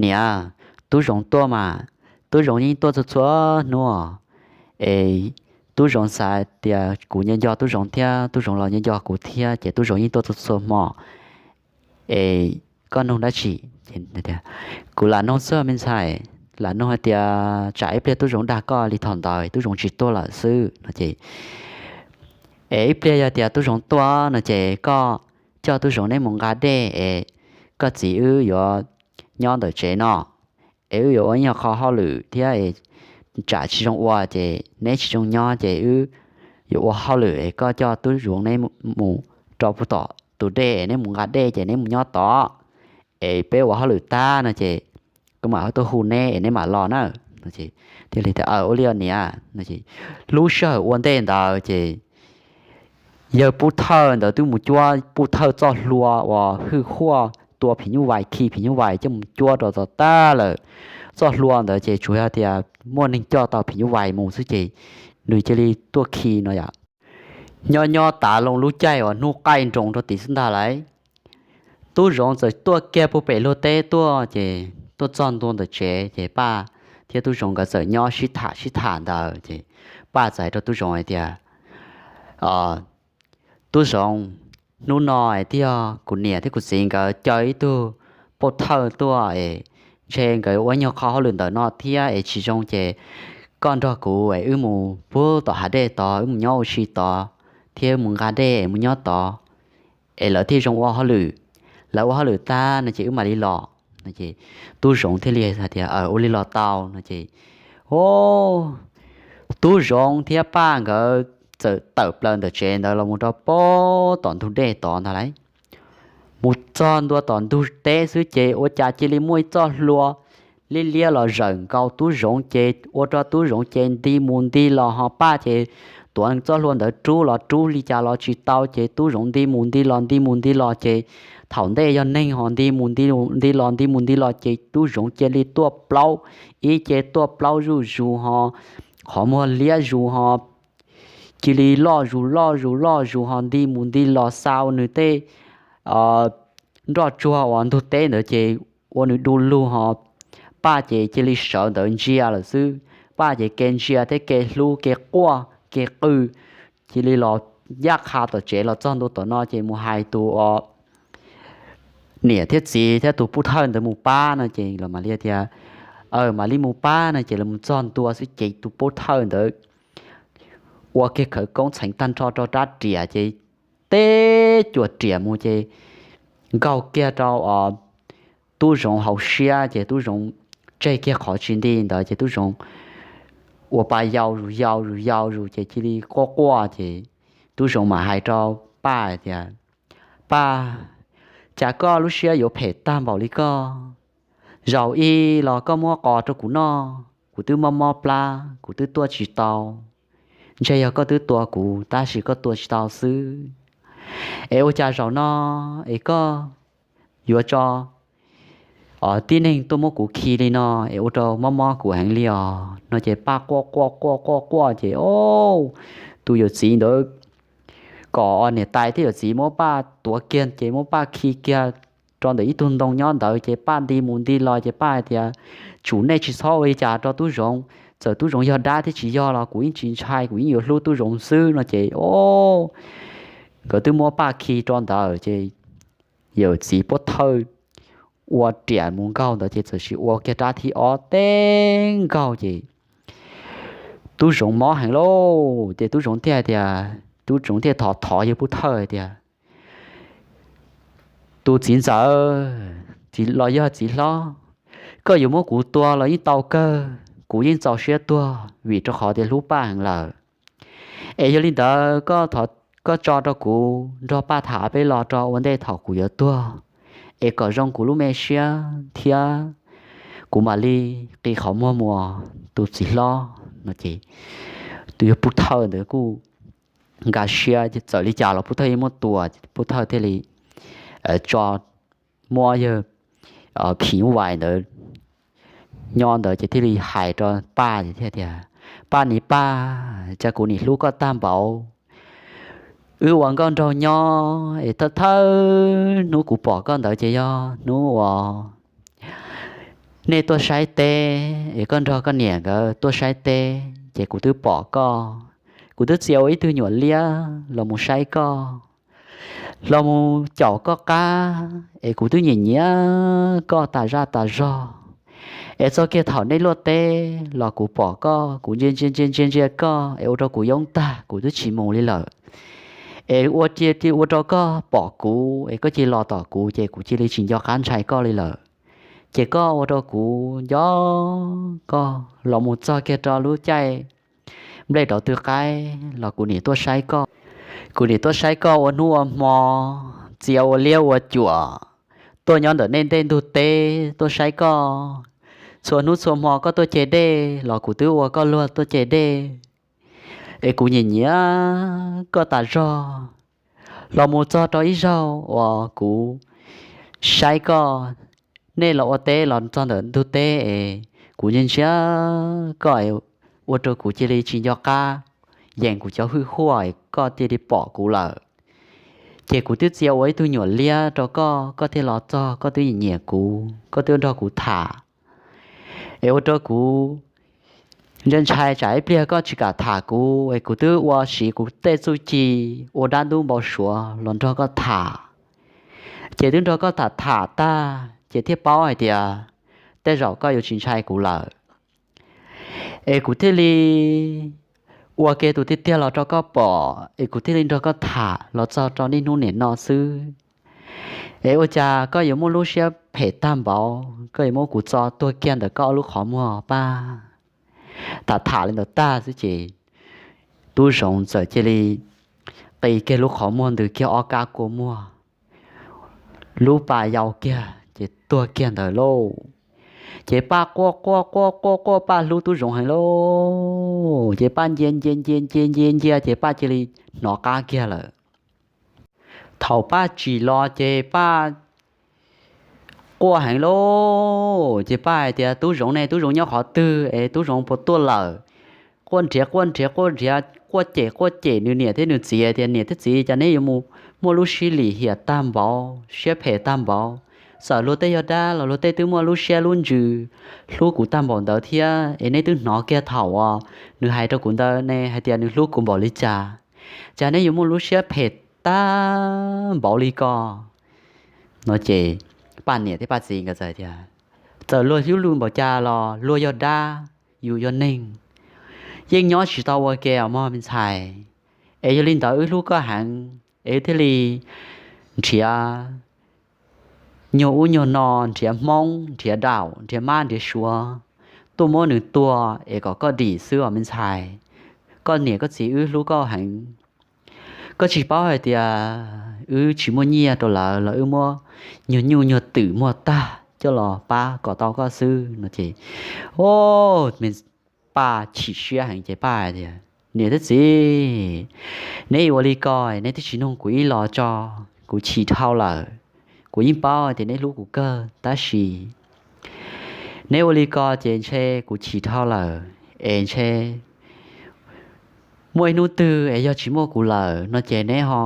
Niam, tub zoov tuaj mas, tub zoov yeej tuaj txhua txhua hnub, es tub zoov xav tias kuv nco nco tub zoov thiab tub zoov los nco nco kuv thiab ces tub zoov yeej tuaj txhua txhua hmo. Es koj nug dab tsi? Kuv lam nug xwb me ntxhais. lam nug hais tias tsam ib pliag tub zoov dag koj li thaum ntawd tub zoov tsis tuaj lawm xwb no ces, es ib pliag yog tias tub zoov tuaj no ces koj coj tub zoov neb mus nqa dej es koj txiv wb yuav nyob ntawm tsev no, es wb yuav ua ib nyuag qho hauj lwm thiab es tsam tsis zoo ua ces neb tsis zoo nyob ces wb yuav ua hauj lwm es koj coj tub zoov neb mus rau puag tom tus dej es neb mus nqa dej ces neb mus nyob tod, es peb ua hauj lwm tag no ces kuv mam tuaj hu neb es neb mam los na. Thiaj li tias, Aw, ua li os niam. Lub sij hawm ua ntej ntawd ces yawg pub thawj ntawd twb mus cuab pub thawj txoj hlua uas hwj huaj tua phim nyuj vais, khi phim nyuj vais coj mus cuab rau txog tag lawm. Txoj hlua ntawd ces tsuas yog tias muaj neeg coj tau phim nyuj vais mus xwb ces nws cia li tuaj khi no yom. Nyob nyob tav loo lub caij uas hnub qaij nroos rau tim xwb ntag lauj, tub zoov txawm tuaj kiag puag pem luag teb tuaj ces tuaj txog ntua ntawm tsev ces Paj thiab tub zoov nkawd txawm nyob sib tham sib tham ntawd ces Paj txawm hais rau tub zoov hais tias, Tub zoov, hnub no hais tias kuv niam thiab kuv txiv nkawd caw ib tug pub thawj tuaj es ntshe nkawd ua nyuag qho hauj lwm ntawm no thiab es tsis zoo ces koj nrog kuv es wb mus puag tom hav dej tod, wb mus nyob ua si tod thiab mus nqa dej es mus nyob tod es lawv thiaj zoo ua hauj lwm. Lawv ua hauj lwm tag no ces wb mam li los. Tub zoov thiaj li hais tias, Ua li los tau no ces, o, tub zoov thiab Paj nkawd txawm tawm plaws ntawm tsev ntawd los mus rau puag tom ntug dej tod ntag lauj. Mus txog ntua tom ntug teb xwb ces ua cas cia li muaj ib txoj hlua liab liab los zawm nkaus tub zoov ces ua rau tub zoov ces nti mus nti los ho Paj ces tuav txoj hlua ntawd rub los rub li cas los tsis tau ces tub zoov nti mus nti los nti mus nti los ces thaum ntej yog neeg ho nti mus nti los nti mus nti los ces tub zoov cia li tuaj plaub, ib ce tuaj plaub zuj zus ho qhov muag liab zus ho cia li loj zus loj zus loj zus ho nti mus nti los xa ua nws tej nroj tsuag uas ntug teb ntawd ces ua nws du lug ho Paj ces cia li sawv ntawd ntsia lawm xwb. Paj ces ke ntsia thiab ke hlub ke quaj ke qw, cia li los yaj qha tom tsev los txog ntua tom no ces mus hais tus niam thiab txiv thiab tus pub thawj ntawd mus pab no ces los mam li tias, mam li mus pab no ces los mus txog ntua xwb ces tus pub thawj ntawd ua kiag khawv koob txheev tag nrho rau rab riam ces teb cuam riam mus ces nkaug kiag rau tub zoov hauv siab ces tub zoov tseg kiag qhov tsis nti ntawd ces tub zoov ua pa yau zus yau zus yau zus ces cia li quaj quaj ces tub zoov mam hais rau Paj tias, Paj, cas koj lub siab yuav phem tag npaum li koj? Zaum ib los koj muab qos rau kuv noj, kuv twb mob mob plab, kuv twb tuaj tsis tau. Ntshe yog koj twb tua kuv tab sis koj tua tsis tau xwb. Es ua cas zaum no es koj yuav tso tib neeg tuaj muab kuv khi li no es ua rau mob mob kuv heev li os no ces Paj quaj quaj quaj quaj quaj ces o, tus yawm txiv ntawd kom niam tais thiab yawm txiv muab Paj tuav kiag ces muab Paj khi kiag rau ntawm ib tug ntoo nyob ntawd ces Paj nti mus nti los ces Paj hais tias, Tsum nej tsis txhob ua li cas rau tub zoov, txawm tub zoov yog dab thiab tsis yog los kuv yeej tsis ntshai, kuv yeej yuav hlub tub zoov xwb no ces o, nkawd twb muab Paj khi rau ntawd ces yawm txiv pub thawj ua riam mus nkaug ntawd ces txawm sim ua kiag rab thib ob teb nkaug ces tub zoov mob heev lauj ces tub zoov thiaj hais tias, tub zoov thiaj thov thov yawg pub thawj hais tias, Tus txiv ntxawm los yog txiv hlob, koj yuav muab kuv tua los yeej tau kawg, kuv yeej txaus siab tuag vim rau qhov tias hlub Paj heev lawm. Es yog li ntawd koj tso rau kuv nrog Paj tham peb lo rau ua ntej thaum kuv yuav tuag, es kom zoo kuv lub me siab thiab kuv mam li qi qhov muag mus, tus txiv hlob no ces tus yawg pub thawj ntawd kuj nkag siab txawm li cas los pub thawj yeej muab tua, pub thawj thiaj li tso muab yawg phim nyuj vais ntawd nyob ntawd ces thiaj li hais rau Paj thiab tias, Paj niam Paj, cas kuv nim hlub koj tag npaum. Wb ua nkauj nraug nyob es thawj thawj hnub kuv pom koj ntawd ces yog hnub uas nej tuaj saib teb es koj nrog koj niam nkawd tuaj saib teb ces kuv twb pom koj, kuv twb txia ua ib tug nyuam liab los mus saib koj, los mus caum koj qab es kuv twb nyiam nyiam koj tas zaj tas zog. Es txog kiag thaum nej luaj teb los kuv pom koj, kuv ntsia ntsia ntsia ntsia ntsia koj es ua rau kuv yoob tag, kuv twb tsis mus li lawm. Es ua cia ua rau koj pom kuv es koj cia li los tom kuv ces kuv cia li tsis nco qab ntshai koj li lawm. Ces koj ua rau kuv nco koj los mus txog kiag rau lub caij nplej rau twg qaib los kuv niam tuaj saib koj. Kuv niam tuaj saib koj ua hnub ua hmo, txia ua liab ua cuam, tuaj nyob ntawm nej ntej ntug teb tuaj saib koj. Txhua hnub txhua hmo koj tuaj ce dej los kuv twb ua koj luag tuaj ce dej. Es kuv nyiam nyiam koj tas zog. Los mus txog rau ib zaug uas kuv saib koj, nej los ua teb los txog ntawm ntug teb es kuv ntsia ntsia koj es ua rau kuv cia li tsis nco qab, yees kuv cov hwj huaj es koj cia li pom kuv lawm. Ces kuv twb txia ua ib tug nyuam liab rau koj, koj thiaj los txog, koj twb nyiam kuv, koj twb nrog kuv tham. Es ua rau kuv ntshai ntshai tsam ib pliag koj tsis kam tham kuv es kuv twb ua siv kuv tej txuj ci ua dab ntub npau suav los nrog koj tham. Ces twb nrog koj tham tham tag ces thiaj paub hais tias tej zaum koj yuav tsis ntshai kuv lawm. Es kuv thiaj li ua kiag tus tiag tiag los rau koj pom es kuv thiaj li nrog koj tham los txog rau niaj hnub niam no xwb. Es ua cas koj yuav muaj lub siab phem tag npaum, koj yuav muab kuv txo tuag kiag ntawm koj ob lub qhov muag Paj? Tham tham li ntawd tag xwb ces Tub Zoov txawm cia li qi kiag lub qhov muag ntws kiag ob kab kua muag, lub pa yau kiag ces tuag kiag ntawd lauj. Ces Paj quaj quaj quaj quaj quaj, Paj hlub Tub Zoov heev lauj. Ces Paj ncia ncia ncia ncia ncia ncia ces Paj cia li hnov qab kiag lawm. Thaum Paj tsim los ces Paj quaj heev lauj. Ces Paj hais tias, Tub Zoov ne, Tub Zoov nyob qhov twg es Tub Zoov puas tuaj lawm? Quaj nrhiav quaj nrhiav quaj nrhiav, quaj cem quaj cem nws niam thiab nws txiv tias, Niam thiab txiv, cas neb yuav mus muaj lub siab lim hiam tag npaum, siab phem tag npaum? Txawm luag tej yog dab los luag tej twb muaj lub siab lub ntsws hlub kuv tag npaum ntawd thiab, es neb twb hnov kiag thaum uas nws hais rau kuv ntawd ne hais tias nws hlub kuv npaum li cas, cas neb yuav muaj lub siab phem tag npaum li ko? No ces Paj niam thiab Paj txiv nkawd txawm tias, Txawm luag hlub luag npaum cas los luag yog dab, yus yog neeg, yeej nyob tsis tau ua ke os mog me ntxhais. Es yog li ntawd wb hlub koj heev es wb thiaj li nrhiav nyuag ub nyuag no, nrhiav hmoob nrhiav daum, nrhiav mab nrhiav suav tuaj muab nws tua es kom koj dim xwb os me ntxhais. Koj niam koj txiv wb hlub koj heev. Koj tsis paub hais tias wb tsis muaj nyiaj rau lawv los wb muab nyuag nyuj nyuag twm muag tag coj los pab kom tau koj xwb no ces, o, Paj chim siab heev ces Paj hais tias, Niam thiab txiv, neb ua li ko neb twb tsis nug kuv ib los tso. Kuv chim dhau lawm. Kuv yeej paub tias neb hlub kuv kawg tab sis neb ua li ko ces ntshe kuv chim dhau lawm es ntshe muaj ib hnub twg es yog tsis muaj kuv lawm no ces neb ho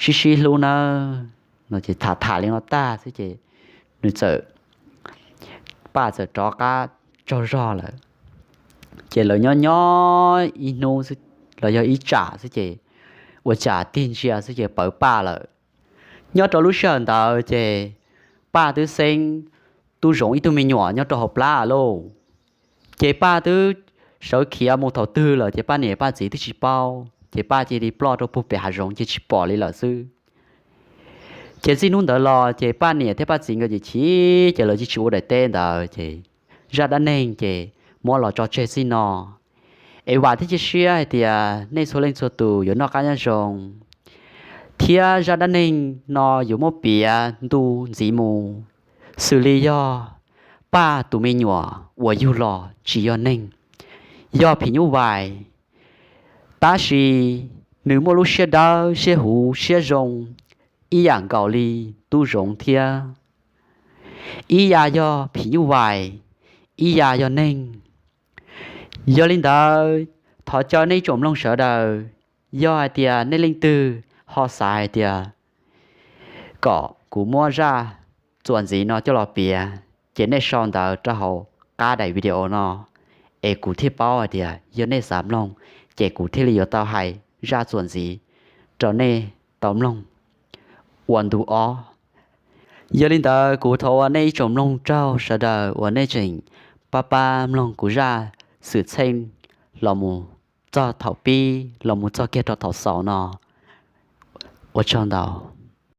sib sib hlub nawb. No ces tham tham li no tag xwb ces nws txawm, Paj txawm rov qab tsaug zog lawm. Ces lawv nyob nyob ib hnub los yog ib tsam xwb ces ua cas tig ntsia xwb ces pawv Paj lawm. Nyob rau lub sij hawm ntawd ces Paj twb xeeb Tub Zoov ib tug me nyuam nyob rau hauv plab lauj. Ces Paj twb sawv khiav mus thaum twg lawm ces Paj niam Paj txiv twb tsis paub ces Paj cia li ploj rau puag pem hav zoov ces tsis pom li lawm xwb. Ces txij hnub ntawd los ces Paj niam thiab Paj txiv nkawd ces chim, ces lawv tsis tsis ua daim teb ntawd ces zaj dab neeg ces muab los tso tseg txij no. Es vam thiab cia siab hais tias nej txhua leej txhua tus yuav noj qab nyob zoo thiab zaj dab neeg no yuav muab piav ntu ntxiv mus, xws li yog Paj tus me nyuam uas yug los tsis yog neeg, yog phim nyuj vais, tab sis nws muaj lub siab dawb siab huv siab zoo ib yam nkaus li Tub Zoov thiab. Ib yam yog phim nyuj vais, ib yam yog neeg. Yog li ntawd, thov caw nej ib tsoom mloog sawv daws, yog hais tias nej leej twg ho xav hais tias kom kuv muab zaj txuas ntxiv no coj los piav, ces nej sau ntawv rau hauv qab daim video no, es kuv thiaj paub hais tias yog nej xav mloog, ces kuv thiaj li yuav tau hais zaj txuas ntxiv rau nej tau mloog ua ntu ob. Yog li ntawd kuv thov ua nej ib tsoom mloog tsaug sawv daws uas nej tseem pab pab mloog kuv zaj xwm txheej los mus txog thaum pib los mus txog kiag rau thaum xaus no. Ua tsaug ntau.